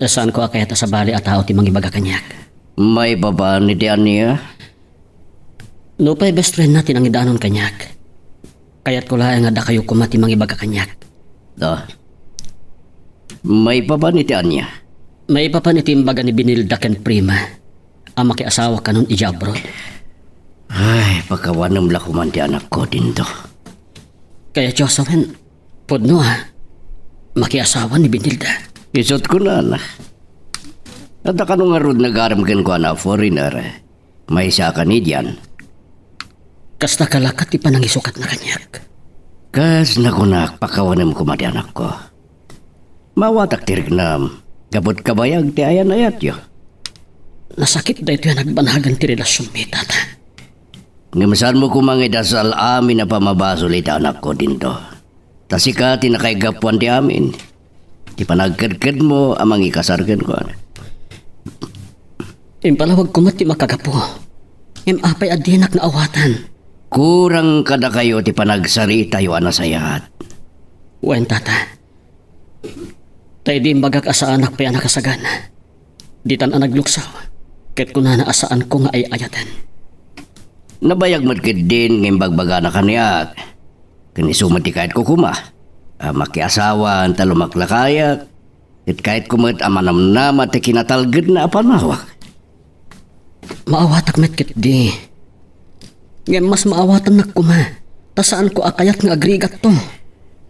Saanko a kayat a sabali a tao ti mangibaga kaniak. Maipapan iti ania? Nupay best friendna ti nangidanon kaniak, kayatko laeng a dakayo koma ti mangibaga kaniak. Ah. Maipapan iti ania? Maipapan iti imbaga ni Benilda ken Prima a makiasawa kanon idiay abroad. Ay, pakawanem la koman ti anakko, Dindo. Kayatyo a sawen, pudno a makiasawa ni Benilda. Isut' kunana. Adda kano ngarud nagarem kenkuana a foreigner? Maysa a kanidian. Kasta kalakat ti panangisukatna kaniak. Kas nakunak, pakawanem koma ti anakko. Maawatak ti riknam, gapu ta kabayag ti ayan-ayatyo. Nasakit daytoy a nagbanagan ti relasionmi, Tata. Ngem saanmo koma nga idasal amin a pammabasol iti anakko, Dindo. Ta sika ti nakaigapuan ti amin. Ti panagkedkedmo a mangikasar kenkuana. Impalawagko met ti makagapu. Ngem apay a dinak naawatan? Kurang kadakayo ti panagsaritayo a nasayaat. Wen, Tata. Ta idi imbagak a saanak pay a nakasagana, ditan a nagluksaw, ket kunana a saanko nga ay-ayaten. Nabayag met ketdin nga imbagbagana kaniak. Ken isu met ti kayatko koma a makiasawan ta lumaklakayak, ket kayatko met a manamnama ti kinatalgedna a panawak. Maawatak met ketdi. Ngem mas maawatannak koma, ta saanko a kayat nga agrigatto.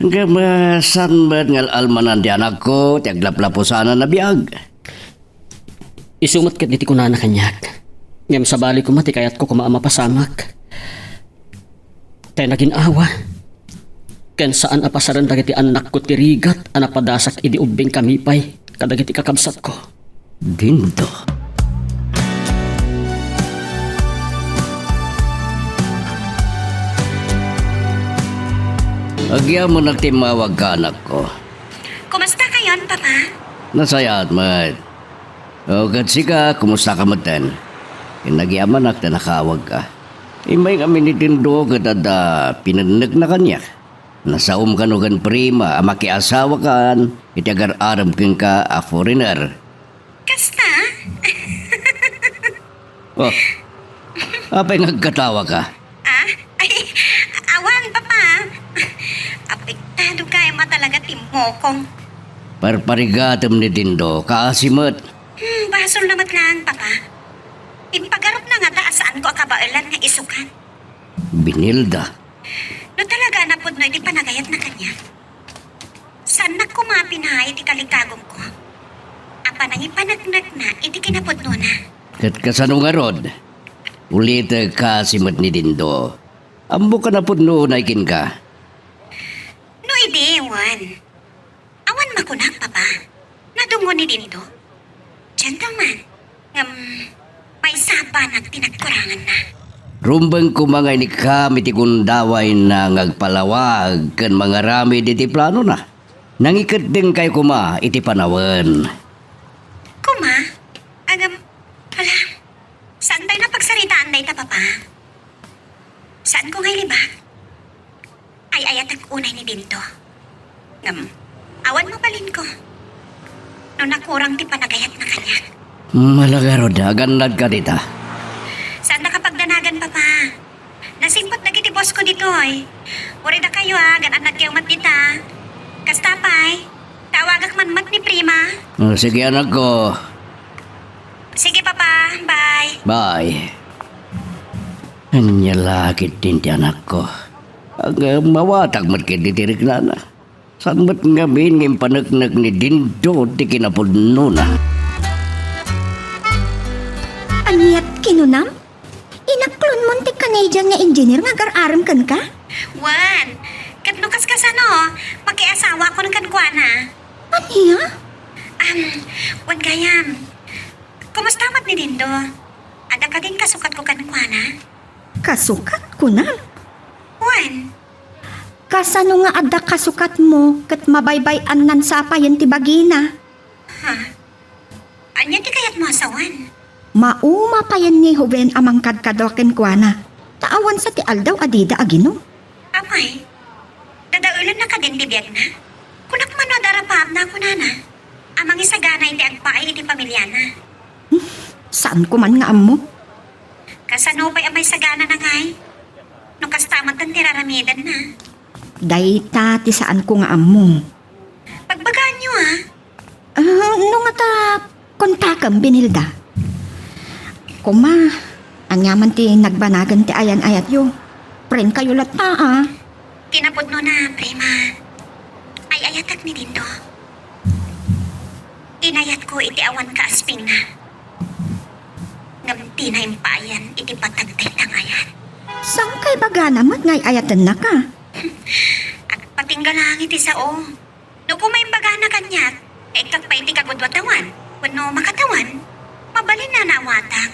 Ngem, ah, saan met nga al-almanan ti anakko ti aglaplapusanan a biag? Isu met ketdi ti kunana kaniak. Ngem sabali koma ti kayatko koma a mapasamak. Tay nagin-awa, ken saan a pasaren dagiti annakko ti rigat a napadasak idi ubbingkami pay kadagiti kakabsatko. Dindo. Agyamanak ti immawagka, anakko. Kumasta kayon, Papa? Nasayaat met. O, ket sika, kumusta ka metten? Ket nagyamanak ta nakaawagka. Immay ngamin ni Dindo ket adda pinennekna kaniak. Nasaom kano ken Prima a makiasawakan iti agar-arem kenka a foreigner. Kasta? Oh, apay nga agkatawaka? Ah? Ay, awan, Papa. Apektado kayat a talaga ti mokong. Parparigatem ni Dindo, kaasi met. Hmm, basolna met laeng, Papa. Impagarupna ngata a saanko a kabaelan nga isukan. Benilda. No talaga a napudno iti panagayatna kaniak, saannak koma a pinaay ti kalikagumko a panangipaneknekna iti kinapudnona. Ket kasano ngarud? Ulitek, kaasi met ni Dindo. Ammok a napudno unay kenka. No idi, wen. Awan makunak, Papa. Nadungngo ni Dindo. Gentleman. Ngem, maysa a banag ti nagkuranganna. Rumbeng koma nga inikkam iti gundawayna nga agpalawag ken mangaramid iti planona. Nangikeddengkayo koma iti panawen. Koma? Ngem, ala, saantayo a pagsaritaan dayta, Papa. Saanko nga ilibak? Ay-ayatek unay ni Dindo. Ngem, awan mabalinko no nakurang ti panagayatna kaniak. Malagarod, agannadka dita. Saannak a pagdanagan, Papa. Nasingpet dagiti bossko ditoy. Uray dakayo a, agannadkayo met dita. Kasta pay, tawagak man met ni Prima. O, sige, anakko. Sige, Papa. Bye. Bye. Ania la ketdin ti anakko? Ag, mawatak met ketdi ti riknana. Saan met ngamin nga impaneknek ni Dindo ti kinapudnona? Aniat kinunam? Inaklonmon ti Canadian nga engineer nga agar-arem kenka? Wen, ket no kaskasano, makiasawakon kenkuana. Ania? Am, wen gayam, kumusta met ni Dindo? Adda kadin kasukatko kenkuana? Kasukat, kunam? Wen. Kasano nga adda kasukatmo ket mabaybay-annan sa payen ti bagina? Ha? Ania ti kayatmo a sawen? Mauma payen ni Joven a mangkadkadua kenkuana, ta awan sa ti aldaw a dida aginom. Apay, dadaelenna kadin ti biagna? Kunak man no adda rapaapna a kunana a mangisagana iti agpaay iti pamiliana. Hmm, saanko man nga ammo. Kasano pay a maisaganana ngay? No kasta met ti raramidenna. Dayta ti saanko nga ammo. Pagbagaanyo, a. Ah, no ngata, kontakem, Benilda. Koma, ania man ti nagbanagen ti ayan-ayatyo? Friend kayo latta, a. Kinapudnona, Prima. Ay-ayatek ni Dindo. Inayatko iti awan kaaspingna. Ngem dina impaayan iti patag dayta nga ayat. Saan kay bagana met nga ay-ayatennaka? Agpatingga lang iti sao. No koma imbagana kaniak, nga ikkak pay iti kagudua tawan, wenno makatawan, mabalinna a awatak.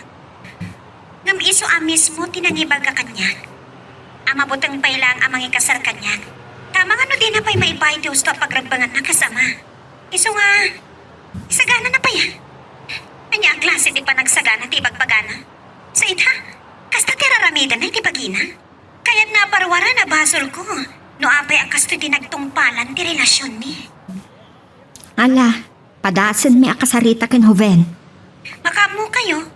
Ngem isu a mismo ti nangibaga kaniak a mabuteng pay laeng a mangikasar kaniak. Ta amangan no dina pay maipaay ti husto a pagragbanganna kas ama. Isu nga, isaganana pay, a. Ania a klase ti panagsagana ti ibagbagana? Sa ita, kasta ti raramidenna iti bagina? Kayatna a paruaran a basolko no apay a kastoy ti nagtungpalan ti relasionmi. Ala, padasenmi a kasarita ken Joven. Makaammokayo?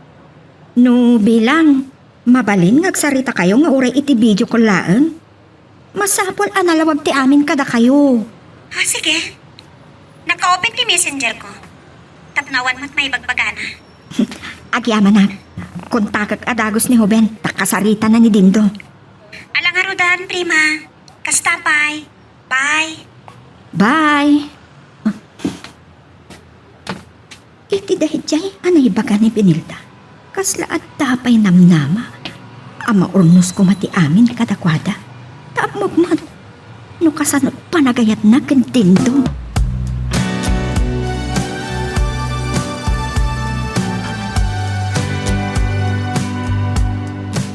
No bilang, mabalin nga agsaritakayo nga uray iti video call laeng? Masapul a nalawag ti amin kadakayo. Ah, sige. Naka-open ti messenger ko. Tapno awan met maibagbagana. Agyamanak. Kontakek a dagus ni Joven, ta kasaritana ni Dindo. Ala ngaruden, Prima. Kasta pay. Bye. Bye. Iti daydiay a naibaga ni Benilda, kasla adda pay namnama a maurnos koma ti amin kadakuada. Ta ammok man no kasano panagayatna ken Dindo.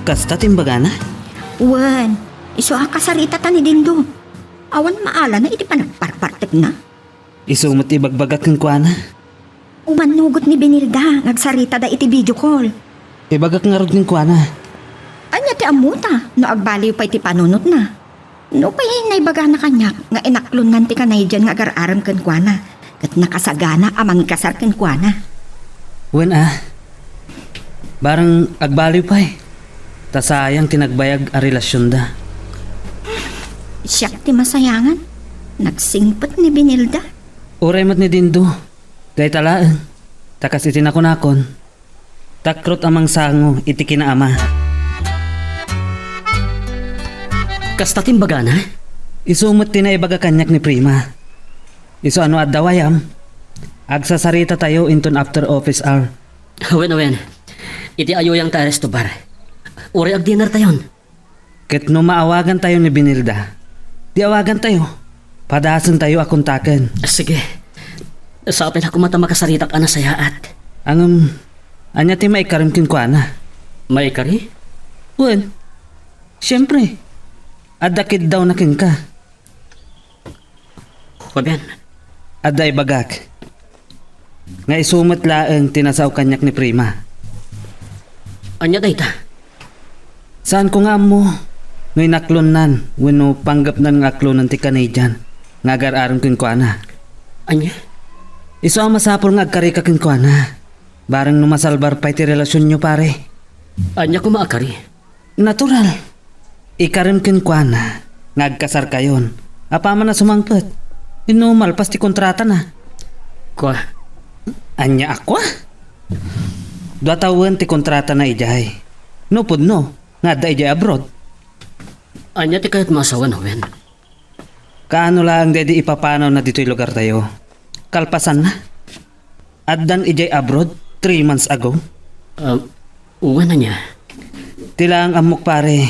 Kasta ti imbagana? Wen, isu a kasaritata ni Dindo. Awan maalana iti panagparpartekna. Isu met ti ibagbagak kenkuana. Umannugot ni Benilda nga agsaritada iti video call. Ibagak ngarud kenkuana. Ania ti ammota no agbaliw pay ti panunotna? Nupay naibagana kaniak nga inaklonnan ti Canadian nga agar-arem kenkuana ket nakasagana a mangikasar kenkuana. Wen a, barang agbaliw pay, ta sayang ti nagbayag a relasionda. Siak ti masayangan. Nagsingpet ni Benilda. Uray met ni Dindo, dayta laeng, ta kas iti nakunakon, takrot a mangsango iti kinaama. Kasta ti imbagana? Isu met ti naibaga kaniak ni Prima. Isu a no adda wayam, agsasaritatayo inton after office hour. Awen, awen. Iti ayuyang ta resto bar. Uray agdinertayon. Ket no maawagantayo ni Benilda, di awagantayo. Padasentayo a kontaken. Sige. Sapay la koma ta makasaritak a nasayaat. Ngem, ania ti maikarem kenkuana? Maikari? Wen, siempre, adda kiddawna kenka. Fabian. Adda ibagak nga isu met laeng ti nasao kaniak ni Prima. Ania dayta? Saanko nga ammo no inaklonnan wenno panggepnan nga aklonen ti Canadian. nga agar-arem kenkuana. Ania? Isu a masapul nga agkarika kenkuana. Bareng no masalbar pay ti relasionyo, pare. Ania koma a kari? Natural. Ikarem kenkuana nga agkasarkayon apaman a sumangpet. Wenno malpas ti kontratana. Kua. Ania a kua? Dua tawen ti kontratana idiay. No pudno, nga adda idiay abroad. Ania ti kayatmo a sawen, Ruben? Kaano laeng daydi ipapanawna ditoy lugartayo? Kalpasanna? Addan idiay abroad three months ago? Ah, wen ania? Ti laeng ammok, pare,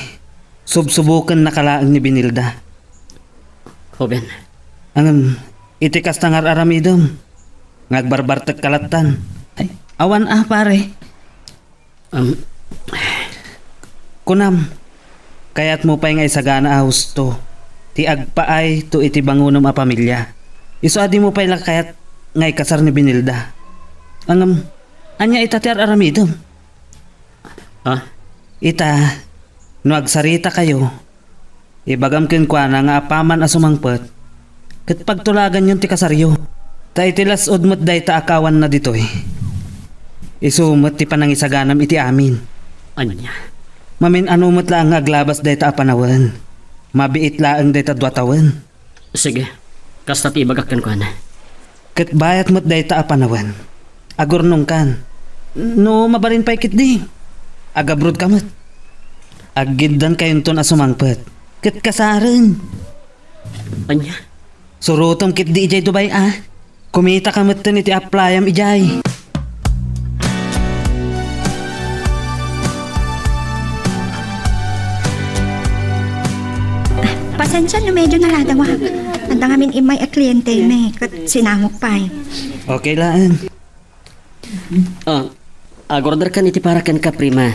subsubokennaka laeng ni Benilda. Ruben. Ngem, iti kasta nga ar-aramidem, nga agbarbartekka lattan. Ay, awan a, pare. Um, Kunam, kayatmo pay nga isagana a husto ti agpaay to iti bangonem a pamilia. Isu a dimo pay la kayat nga ikasar ni Benilda. Ngem, ania ita ti ar-aramidem? Ha? Ita, no agsaritakayo, ibagam kenkuana nga apaman a sumangpet, ket pagtulaganyon ti kasaryo. Ta iti las-ud met dayta a kawanna ditoy, isu met ti panangisaganam iti amin. Ania? Mamin-ano met laeng nga aglabas dayta a panawen. Mabiit laeng dayta dua tawen. Sige, kasta ti ibagak kenkuana. Ket bayat met dayta a panawen. Agurnongkan. No mabalin pay ketdi, agabrodka met. Aggiddankayonton a sumangpet ket kasaren. Ania? Surotem ketdi idiay Dubai a. Kumitaka metten iti applyam idiay. Pasensia no medyo naladaw. Adda ngamin immay a kliente mi, ket sinangok pay. Okay laeng. Ah, ag-order kan iti para kenka, Prima.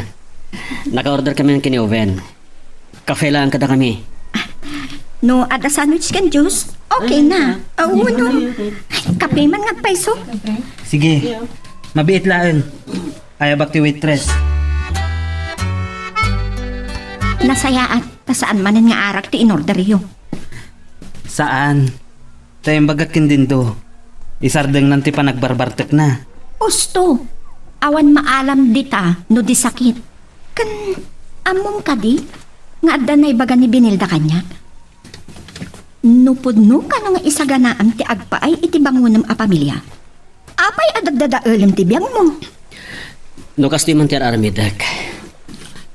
Naka-order kami ken ni Owen. Kafe laeng kadakami. No adda sandwich ken juice, okay na. Ah, no. Ay, kape man nga agpayso. Sige. Mabiit laeng. Ayabak ti waitress. Nasayaat, ta saan manen nga arak ti inorderyo. Saan. Ta imbagak ken Dindo, isardengnan ti panagbarbartekna. Usto, awan maalam dita no di sakit. Ken ammom kadi nga adda naibaga ni Benilda kaniak? No pudno kano nga isaganaam ti agpaay iti bangonem a pamilia, apay a daddadaelem ti biangmo? No kastoy man ti ar-aramidek,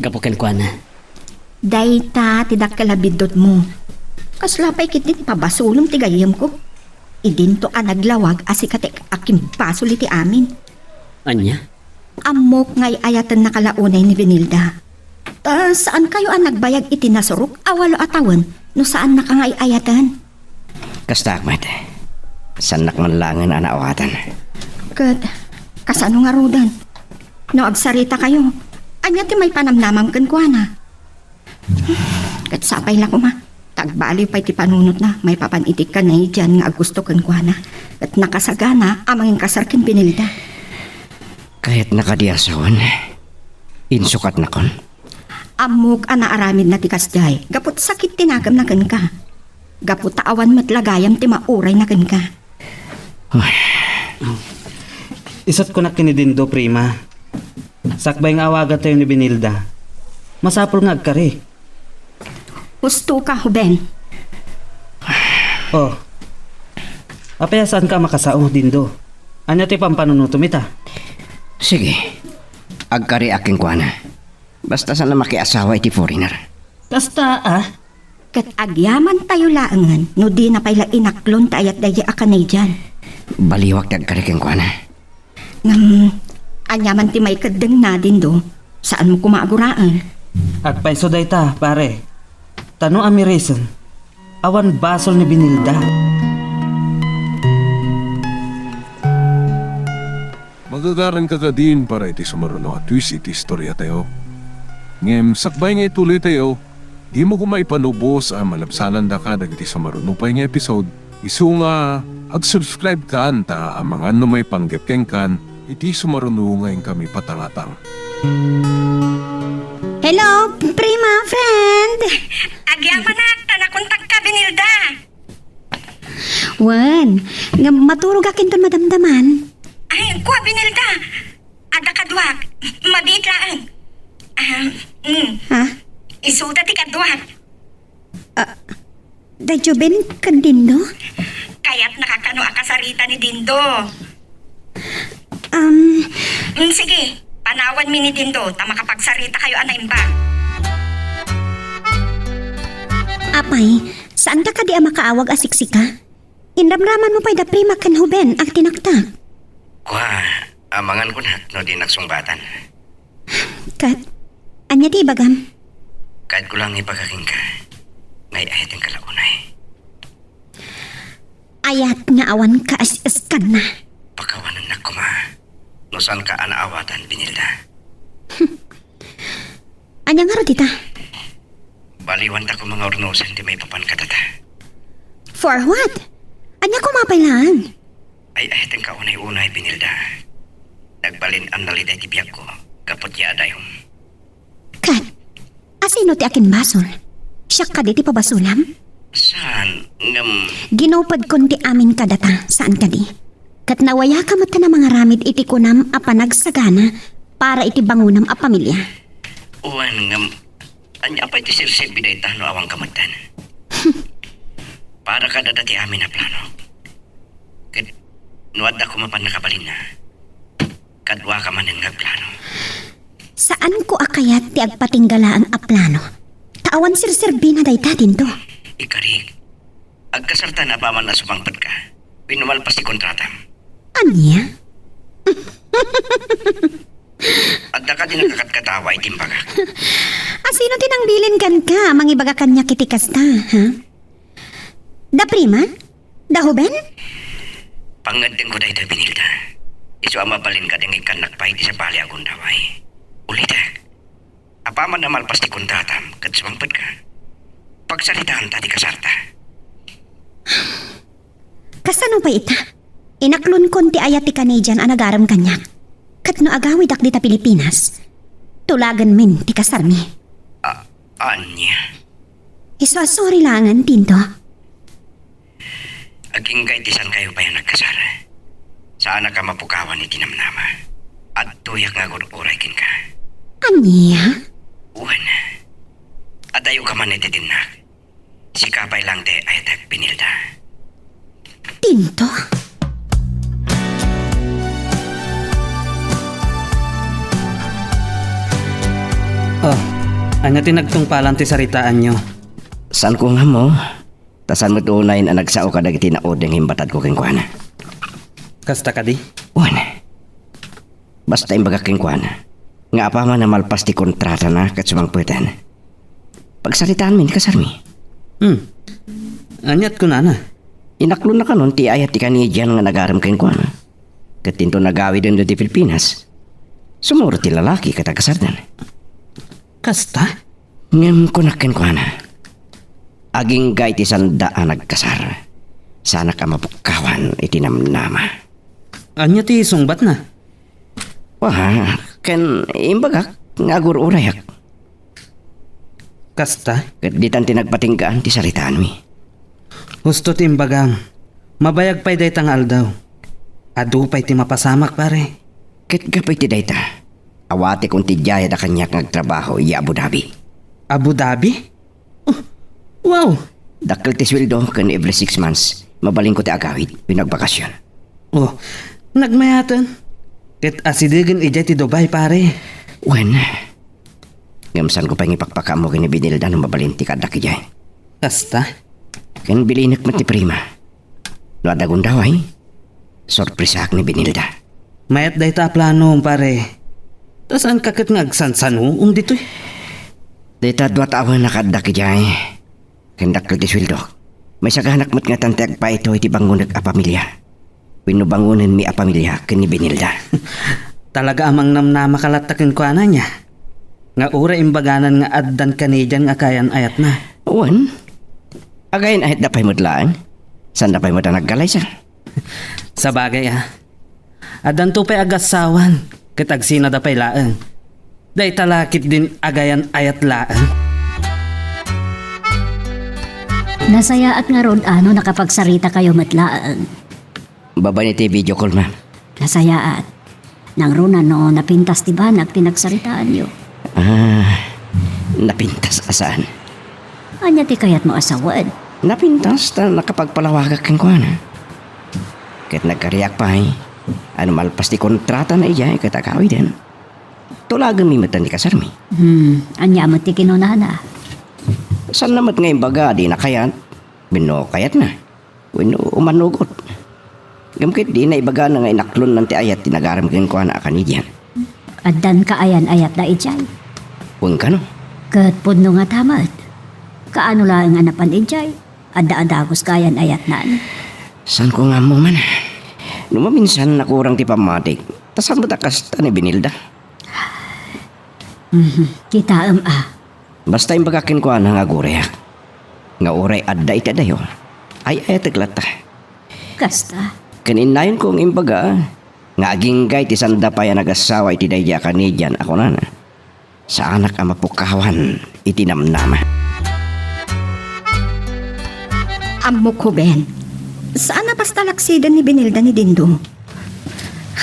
gapu kenkuana. Dayta ti dakkel a biddutmo. Kasla pay ketdi ti pabasolem ti gayyemko. Idinto a naglawag a sika ti akimbasol iti amin. Ania? Ammok nga ay-ayatennaka la unay ni Benilda. Ta saankayo a nagbayag iti nasurok a walo a tawen no saannaka nga ay-ayaten. Kastaak met. Saannak man laengen a naawatan. Ket kasano ngaruden? No agsaritakayo, ania ti maipanamnamam kenkuana? Ket sapay la koma, ta agbaliw pay ti panunotna maipapan iti Canadian nga aggusto kenkuana, ket nakasagana a manginkasar ken Benilda. Kayatna kadi a sawen? Insukatnakon? Ammok a naaramidna ti kasdiay, gapu ta sakit ti nakemna kenka. Gapu ta awan met la gayam ti maurayna kenka. Ay. Isut' kunak ken ni Dindo, Prima. Sakbay nga awagatayo ni Benilda, masapul nga agkari. Usto ka, Ruben. Oh. Apay a saanka a makasao, Dindo? Ania ti pampanunotom ita? Sige. Agkariak kenkuana. Basta saan a makiasawa iti foreigner. Kasta, ah? Ket agyamantayo laengen no dina pay la inaklon ti ayat daydiay a Canadian. Baliwak ti agkari kenkuana. Ngem, ania man ti maikeddengna, Dindo? Saanmo koma a guraen. Agpayso dayta, pare. Ta no amirisen, awan basol ni Benilda. Magagaranka kadin para iti sumaruno a twist iti istoriatayo. Ngem sakbay nga ituloytayo, dimo koma ipanubos a malabsanandaka dagiti sumaruno pay nga episode. Isu nga, ag-subscribe kan ta amangan no maipanggep kenkan iti sumaruno nga inkami patangatang. Hello, Prima, friend! Agyamanak, ta nakontakka, Benilda! Wen, nga maturogak inton madamdaman. Ay, kua, Binilda. Adda kaduak. Mabiit laeng. Ah, mm. Ha? Isuda ti kaduak. Ah, da Juben ken Dindo? Kayatnaka kano a kasarita ni Dindo. Um, Mm, sige, panawanmi ni Dindo ta makapagsarita kayo a naimbag. Apay, saanka kadi a makaawag a siksika? Inramramanmo pay da Prima ken Juben a tinaktak. Kua, amangan ko no di nagsungbatan. Ket, ania ti ibagam? Kayatko lang ibaga kenka nga ay-ayatenka la unay. Ayat nga awan kaas-askanna. Pakawanennak koma no saanka a naawatan, Binilda. Ania ngarud ita? Baliwanta koma nga urnosen ti maipapan kadata. For what? Ania koma pay laeng? Ay-ayatenka unay-unay, Binilda. Nagbalin a naliday ti biagko gapu ti adayom. Ket, asino ti akinbasol? Siak kadi ti pabasolam? Saan, ngem Ginupodkon ti amin kadata, saan kadi? Ket nawayaka met a mangaramid iti kunam a panagsagana para iti bangonam a pamilia. Wen, ngem, ania pay ti serserbi dayta no awanka metten? Para kadata ti amin a plano. Ket no adda koma pannakabalinna, kaduaka manen nga agplano. Saanko a kayat ti agpatingga laeng a plano, ta awan serserbina dayta, Dindo. Ikarik, agkasartan apaman a sumangpetka wenno malpas ti kontratam. Ania? Adda kadi nakakatkatawa iti imbagak? Asino ti nangbilin kenka a mangibaga kaniak iti kasta, ha? Da Prima? Da Juben? Pangngeddengko daytoy, Binilda. Isu a mabalin kadi nga ikkannak pay iti sabali a gundaway. Ulitek, apaman a malpas ti kontratam ket sumangpetka, pagsaritaanta ti kasarta. Kasano pay ita? Inaklonkon ti ayat ti Canadian a nagarem kaniak. Ket no agawidak dita Pilipinas, tulagenmin ti kasarmi. A-, ania? Isu a sorry laengen, Dindo. Agingga iti saankayo pay a nagkasar. Saanak a mapukawan iti namnama. Adtoyak nga agur-uray kenka. Ania? Wen, adayoka man iti dinnak. Sika pay lang ti ayatek, Binilda. Dindo? Oh, ania ti nagtungpalan ti saritaanyo? Saanko nga ammo. Ta saan met unayen a nagsao kadagiti nauding nga imbatadko kenkuana. Kasta kadi? Wen. Basta imbagak kenkuana nga apaman a malpas ti kontratana ket sumangpeten, pagsaritaanmi ti kasarmi. Hmm. Aniat kunana? Inaklonna kanon ti ayat ti Canadian nga nagarem kenkuana. Ket inton agawiden ditoy Pilipinas, sumuro ti lalaki ket agkasarden. Kasta? Ngem kunak kenkuana, agingga iti sanda a nagkasar, saanak a mapukkawan iti namnama. Ania ti sungbatna? Wa, ken imbagak nga agur-urayak. Kasta? Ket ditan ti nagpatinggaan ti saritaanmi. Husto ti imbagam. Mabayag pay dayta nga aldaw. Adu pay ti mapasamak, pare. Ket gapu iti dayta, awatekon ti diay a kaniak nga agtrabaho idiay Abu Dhabi. Abu Dhabi? Oh, wow! Dakkel ti sueldo ken every six months, mabalinko ti agawid wenno agbakasyon. Oh, nagmayaten. Ket asidegen idiay ti Dubai, pare. Wen, ngem saanko pay nga ipakpakaammo ken ni Binilda no mabalin ti kaaddak idiay. Kasta? Ken bilinek met ni Prima. No adda gundaway, sorpresaak ni Binilda. Mayat dayta a plano, pare. Ta saanka ket nga agsansano ditoy? Dayta dua ta awan a kaaddak idiay. Ken dakkel ti sueldok. Maisaganak met ngatan ti agpayto iti bangonek a pamilia. Wenno bangonenmi a pamilia ken ni Benilda. Talaga a mangnamnamaka latta kenkuana, nia? Nga uray imbaganan nga addan Canadian nga kayan-ayatna. Wen, agayan-ayatda pay met laeng. Saanda pay met a naggalaysa. Sabagay a, addanto pay agassawan, ket agsinada pay laeng. Dayta la ketdin agayan-ayat laeng. Nasayaat ngarud a no nakapagsarita kayo met laeng. Babaen iti video call, ma'am. Nasayaat. Nangruna no napintas ti banag ti nagsaritaanyo. Ah, napintas a saan? Ania ti kayatmo a sawen? Napintas ta nakapagpalawagak kenkuana. Ket nagkariak pay a no malpas ti kontratana idiay ket agawiden, tulagenmi met ti kasarmi. Hmm, ania met ti kinunana? Saanna met nga imbaga a dina kayat wenno kayatna wenno umanugot. Ngem ket dina ibagana nga inaklonnan ti ayat ti nagarem kenkuana a kanidian. Addan kaayan-ayatda idiay? Wen kano. Ket pudno ngata met. Kaano laeng a napan idiay? Adda a dagus kaayan-ayatnan? Saanko nga ammo man. No maminsan nakurang ti pammatik, ta saan met a kasta ni Benilda? Mhm. Kitaem a. Basta imbagak kenkuana nga agurayak, nga uray adda iti adayo, ay-ayatek latta. Kasta. Ken innayonko nga imbaga nga agingga iti sanda pay a nagasawa iti daydiay a kanidian a kunana, saanak a mapukawan iti namnama. Ammok, Ruben. Saan a basta laksiden ni Benilda ni Dindo.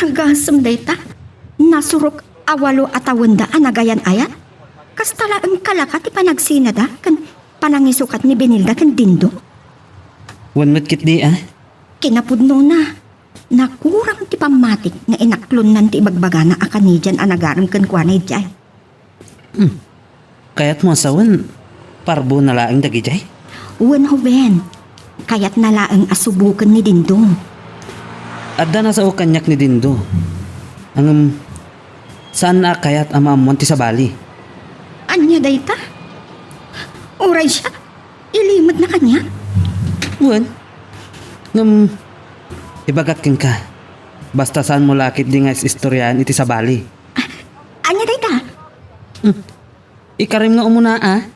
Agasem dayta, nasurok a walo a tawenda a nagayan-ayat. Kasta laeng kalaka ti panagsinada ken panangisukat ni Benilda ken Dindo. Wen met ketdi a? Kinapudnona, nakurang ti pammatik nga inaklonnan ti ibagbagana a kanidian a nagarem kenkuana idiay. Hmm. Kayatmo a sawen, parbona laeng dagidiay? Wen, Ruben. Kayatna laeng a suboken ni Dindo. Adda nasao kaniak ni Dindo. Ngem, saanna a kayat a maammuan ti sabali. Ania dayta? Uray siak, ilimedna kaniak? Wen. Ngem, ibagak kenka, basta saanmo la ketdi nga is-istoriaen iti sabali. Ania dayta? Hmm. Ikarem nga umuna a?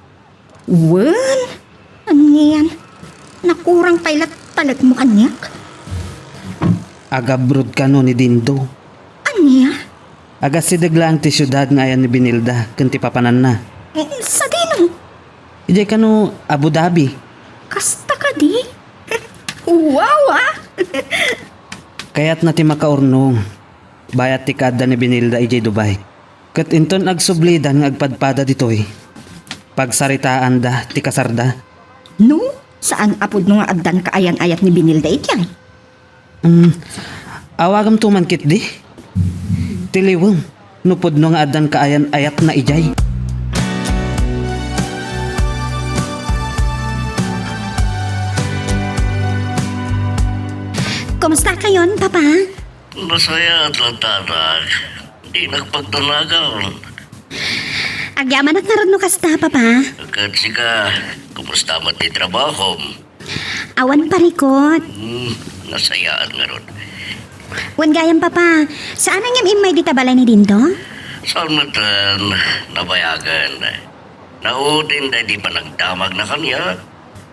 Wen, anian? Nakurang pay la talekmo kaniak? Agabroad kano ni Dindo. Ania? Agasideg laeng ti siudad nga ayan ni Benilda ken ti papananna. Eh, sadino? Idiay kano Abu Dhabi. Kasta kadi? Wow, ah! Kayatna ti makaurnong. Bayat ti kaadda ni Benilda idiay Dubai. Ket inton agsublidan nga agpadpada ditoy, pagsaritaanda ti kasarda. No, saan a pudno nga addan kaayan-ayat ni Benilda idiay? Mm, awagamto man ketdi. Tiliwem, no pudno nga addan kaayan-ayatna idiay. Kumusta kayon, Papa? Nasayaat latta, anak. Dinak pagdanagan. Agyamanak ngarud no kasta, Papa. Ket sika, kumusta met ti trabahom? Awan parikut. Hmm, nasayaat ngarud. Wen gayam, Papa, saan ngem immay dita balay ni Dindo? Saan metten, nabayagen. Naudin daydi panagdamagna kaniak.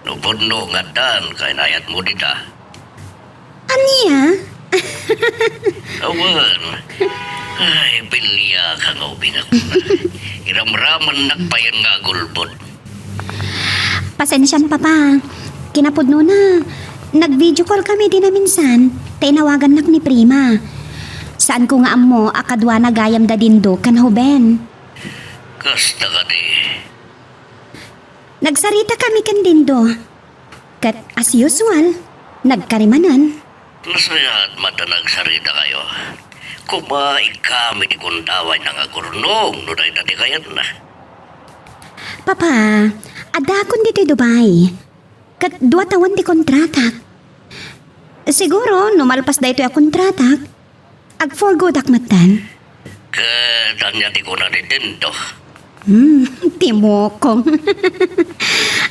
No pudno nga addan kaayan-ayatmo dita. Ania? Awan. Ay, biliak nga ubing a kuna. Iramramennak payen nga agulbod. Pasensiam, Papa. Kinapudnona, nag-video call kami dina minsan, ta inawagannak ni Prima. Saanko nga ammo a kaduana gayam da Dindo ken Ruben. Kasta kadi. Nagsarita kami ken Dindo. Ket as usual, nagkarimanan. Nasayaat met ta nagsaritakayo. Koma, ikkami ti kundawa nga agurnong no dayta ti kayatna. Papa, addaakon ditoy Dubai. Ket dua tawen ti kontratak. Siguro, no malpas daytoy a kontratak, ag-for good-ak metten. Ket ania ti kuna ni Dindo? Hmm, ti mukong.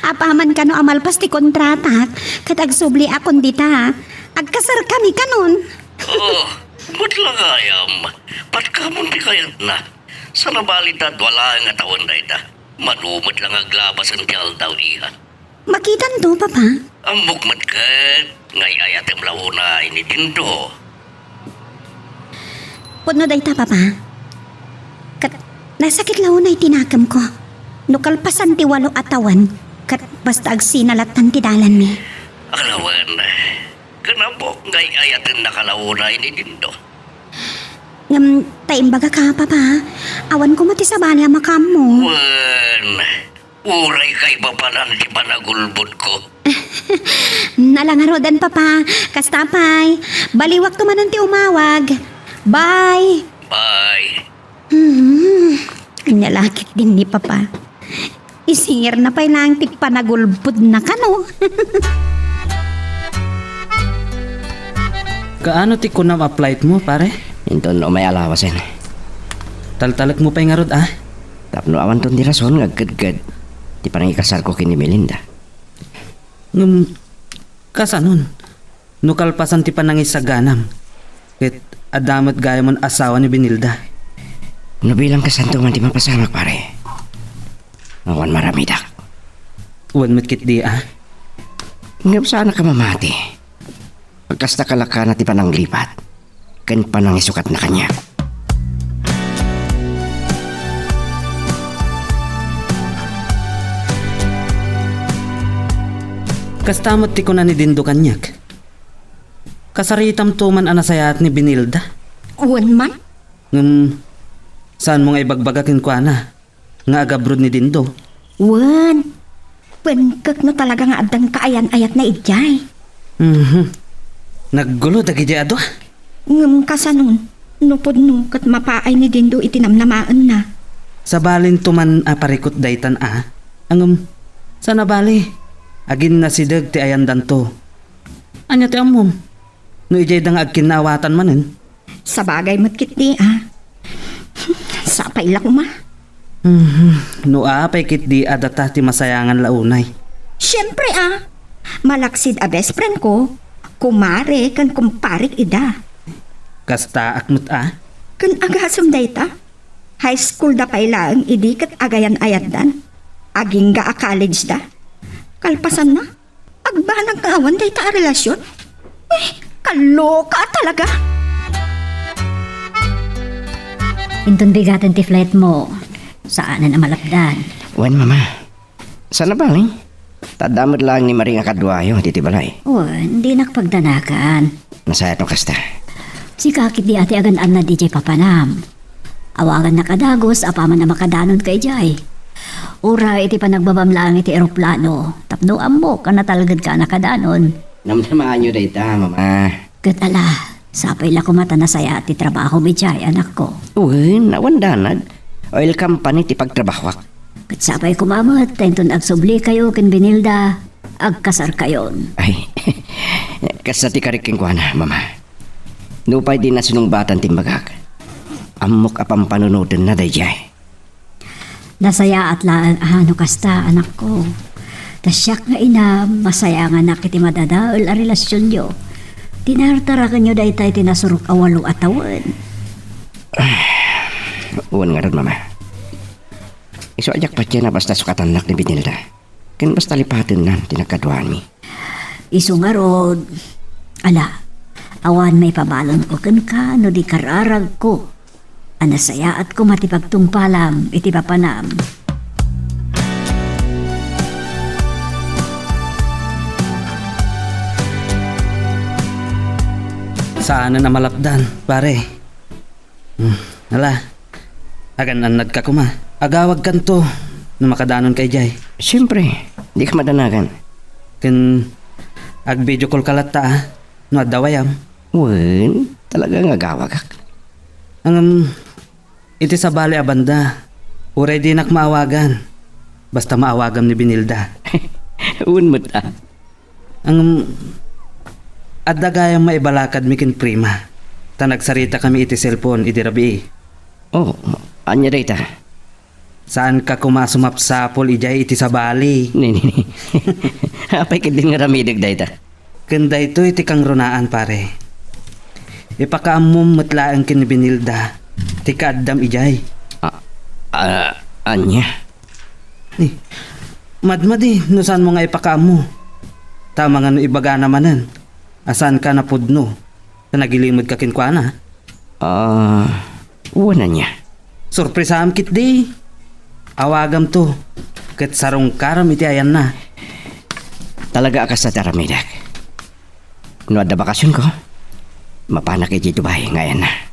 Apaman kano a malpas ti kontratak, ket agsubliakon dita, agkasarkami kanon. Oh, met la gayam. Patkamon ti kayatna. Saan a bali ta dua laeng a tawen dayta. Mano met la nga aglabasen ti aldaw, iha. Makitanto, Papa. Ammok met ket nga ay-ayatem la unay ni Dindo. Pudno dayta, Papa. Ket nasakit la unay ti nakemko. No kalpasan ti walo a tawen, Ket basta agsina lattan ti dalanmi. Ala wen, ken ammok nga ay-ayaten na kalauna ni Dindo. Ngem ta imbagak, Papa, awan koma ti sabali a makaammo. Wen, uray kaipapanan ti panagulbodko. Ala ngaruden, Papa. Kasta pay, baliwakto manen ti umawag. Bye. Bye. Hmm, ania la ketdin ni Papa. Isingirna pay laeng ti panagulbodna kano. Kaano ti kunam a flightmo, pare? Inton umay a lawasen. Taltalekmo pay ngarud, a? Tapno awanton ti rason nga agkedked ti pannangikasarko ken ni Melinda. Ngem, kasanon? No kalpasan ti panangisaganam, ket adda met gayamon asawa ni Benilda. No bilang kasanto man ti mapasamak, pare, awan maramidak. Wen met ketdi, a? Ngem saanak a mamati. Agkasta kalakana ti pananglipat ken panangisukatna kaniak. Kasta met ti kuna ni Dindo kaniak. Kasaritamto man a nasayaat ni Benilda. Wen man? Ngem, saanmo nga ibagbaga kenkuana nga agabroad ni Dindo? Wen, pengkek no talaga nga addan kaayan-ayatna idiay. Mhm. Naggulo dagidiay a dua. Ngem kasanon, no pudno ket mapaay ni Dindo iti namnamaenna. Sabalinto man a parikut daytan a. Ngem, saan a bali, aginnasideg ti ayandanto. Ania ti ammom? No idiayda nga agkinnaawatan manen? Sabagay met ketdi, a. Sapay la koma. Mhm. No apay ketdi a data ti masayangan la unay. Siempre, a. Malaksid a best friend ko, kumare ken kumparek ida. Kastaak met, a. Ken agasem dayta? High school da pay laeng idi ket agayan-ayatdan. Agingga a college da. Kalpasanna, agbanag nga awan dayta a relasyon? Uy, kaloka talaga! Inton bigaten ti flightmo, saanen a malapdan. Wen, Mama. Saan a bali? Ta adda met laeng ni Maring a kaduayo iti balay. Wen, dinak pagdanagan. Nasayaat no kasta. Sika ketdi a ti agan-annad idiay papanam. Awagannak a dagus apaman a makadanonka idiay. Uray iti panagbabam laeng iti eroplano, tapno ammok a natalgedka a nakadanon. Namnamaanyo dayta, Mama. Ket ala, sapay la koma ta nasayaat ti trabahom idiay, anakko. Wen, awan danag. Oil company ti pagtrabahoak. Ket sapay koma met ta inton agsublikayo ken Benilda, agkasarkayon. Ay, kasta ti karik kenkuana, Mama. Nupay dina sinungbatan ti imbagak, ammok a pampanunotenna daydiay. Nasayaat laeng a no kasta, anakko. Ta siak nga inam, masayanganak iti madadael a relasionyo. Tinartarakenyo dayta iti nasurok a walo a tawen. Wen ngarud, Mama. Isu a diak patien a basta sukatannak ni Benilda. Ken basta lipatennan ti nagkaduami. Isu ngarud, ala, awan maipabalinko kenka no di kararagko a nasayaat koma ti pagtungpalam iti papanam. Saanen a malapdan, pare. Hmm, ala, agan-annadka koma. Agawagkanto no makadanonka idiay. Siempre, dika madanagan. Ken ag-video call ka latta, a, no adda wayam. Wen, talaga nga agawagak. Ngem, iti sabali a banda, uray dinak maawagan, basta maawagam ni Benilda. Wen met, a. Ngem, adda gayam maibalakadmi ken Prima, ta nagsaritakami iti cellphone idi rabii. Oh, ania dayta? Saanka koma a sumapsapul idiay iti sabali. Ni, ni, ni. Apay ketdin nga aramidek dayta? Ken daytoy ti kangrunaan, pare. Ipakaammom met laeng ken ni Benilda ti kaaddam idiay. A-, a-, ania? Ni, madmadi no saanmo nga ipakaammo. Ta amangan no ibagana manen a saanka napudno ta nagilimedka kenkuana. Ah, wen ania? Sorpresaam ketdi. Awagamto. ket sarungkarem iti ayanna. Talaga a kasta ti aramidek. No adda bakasionko, mapanak idiay Dubai nga ayanna.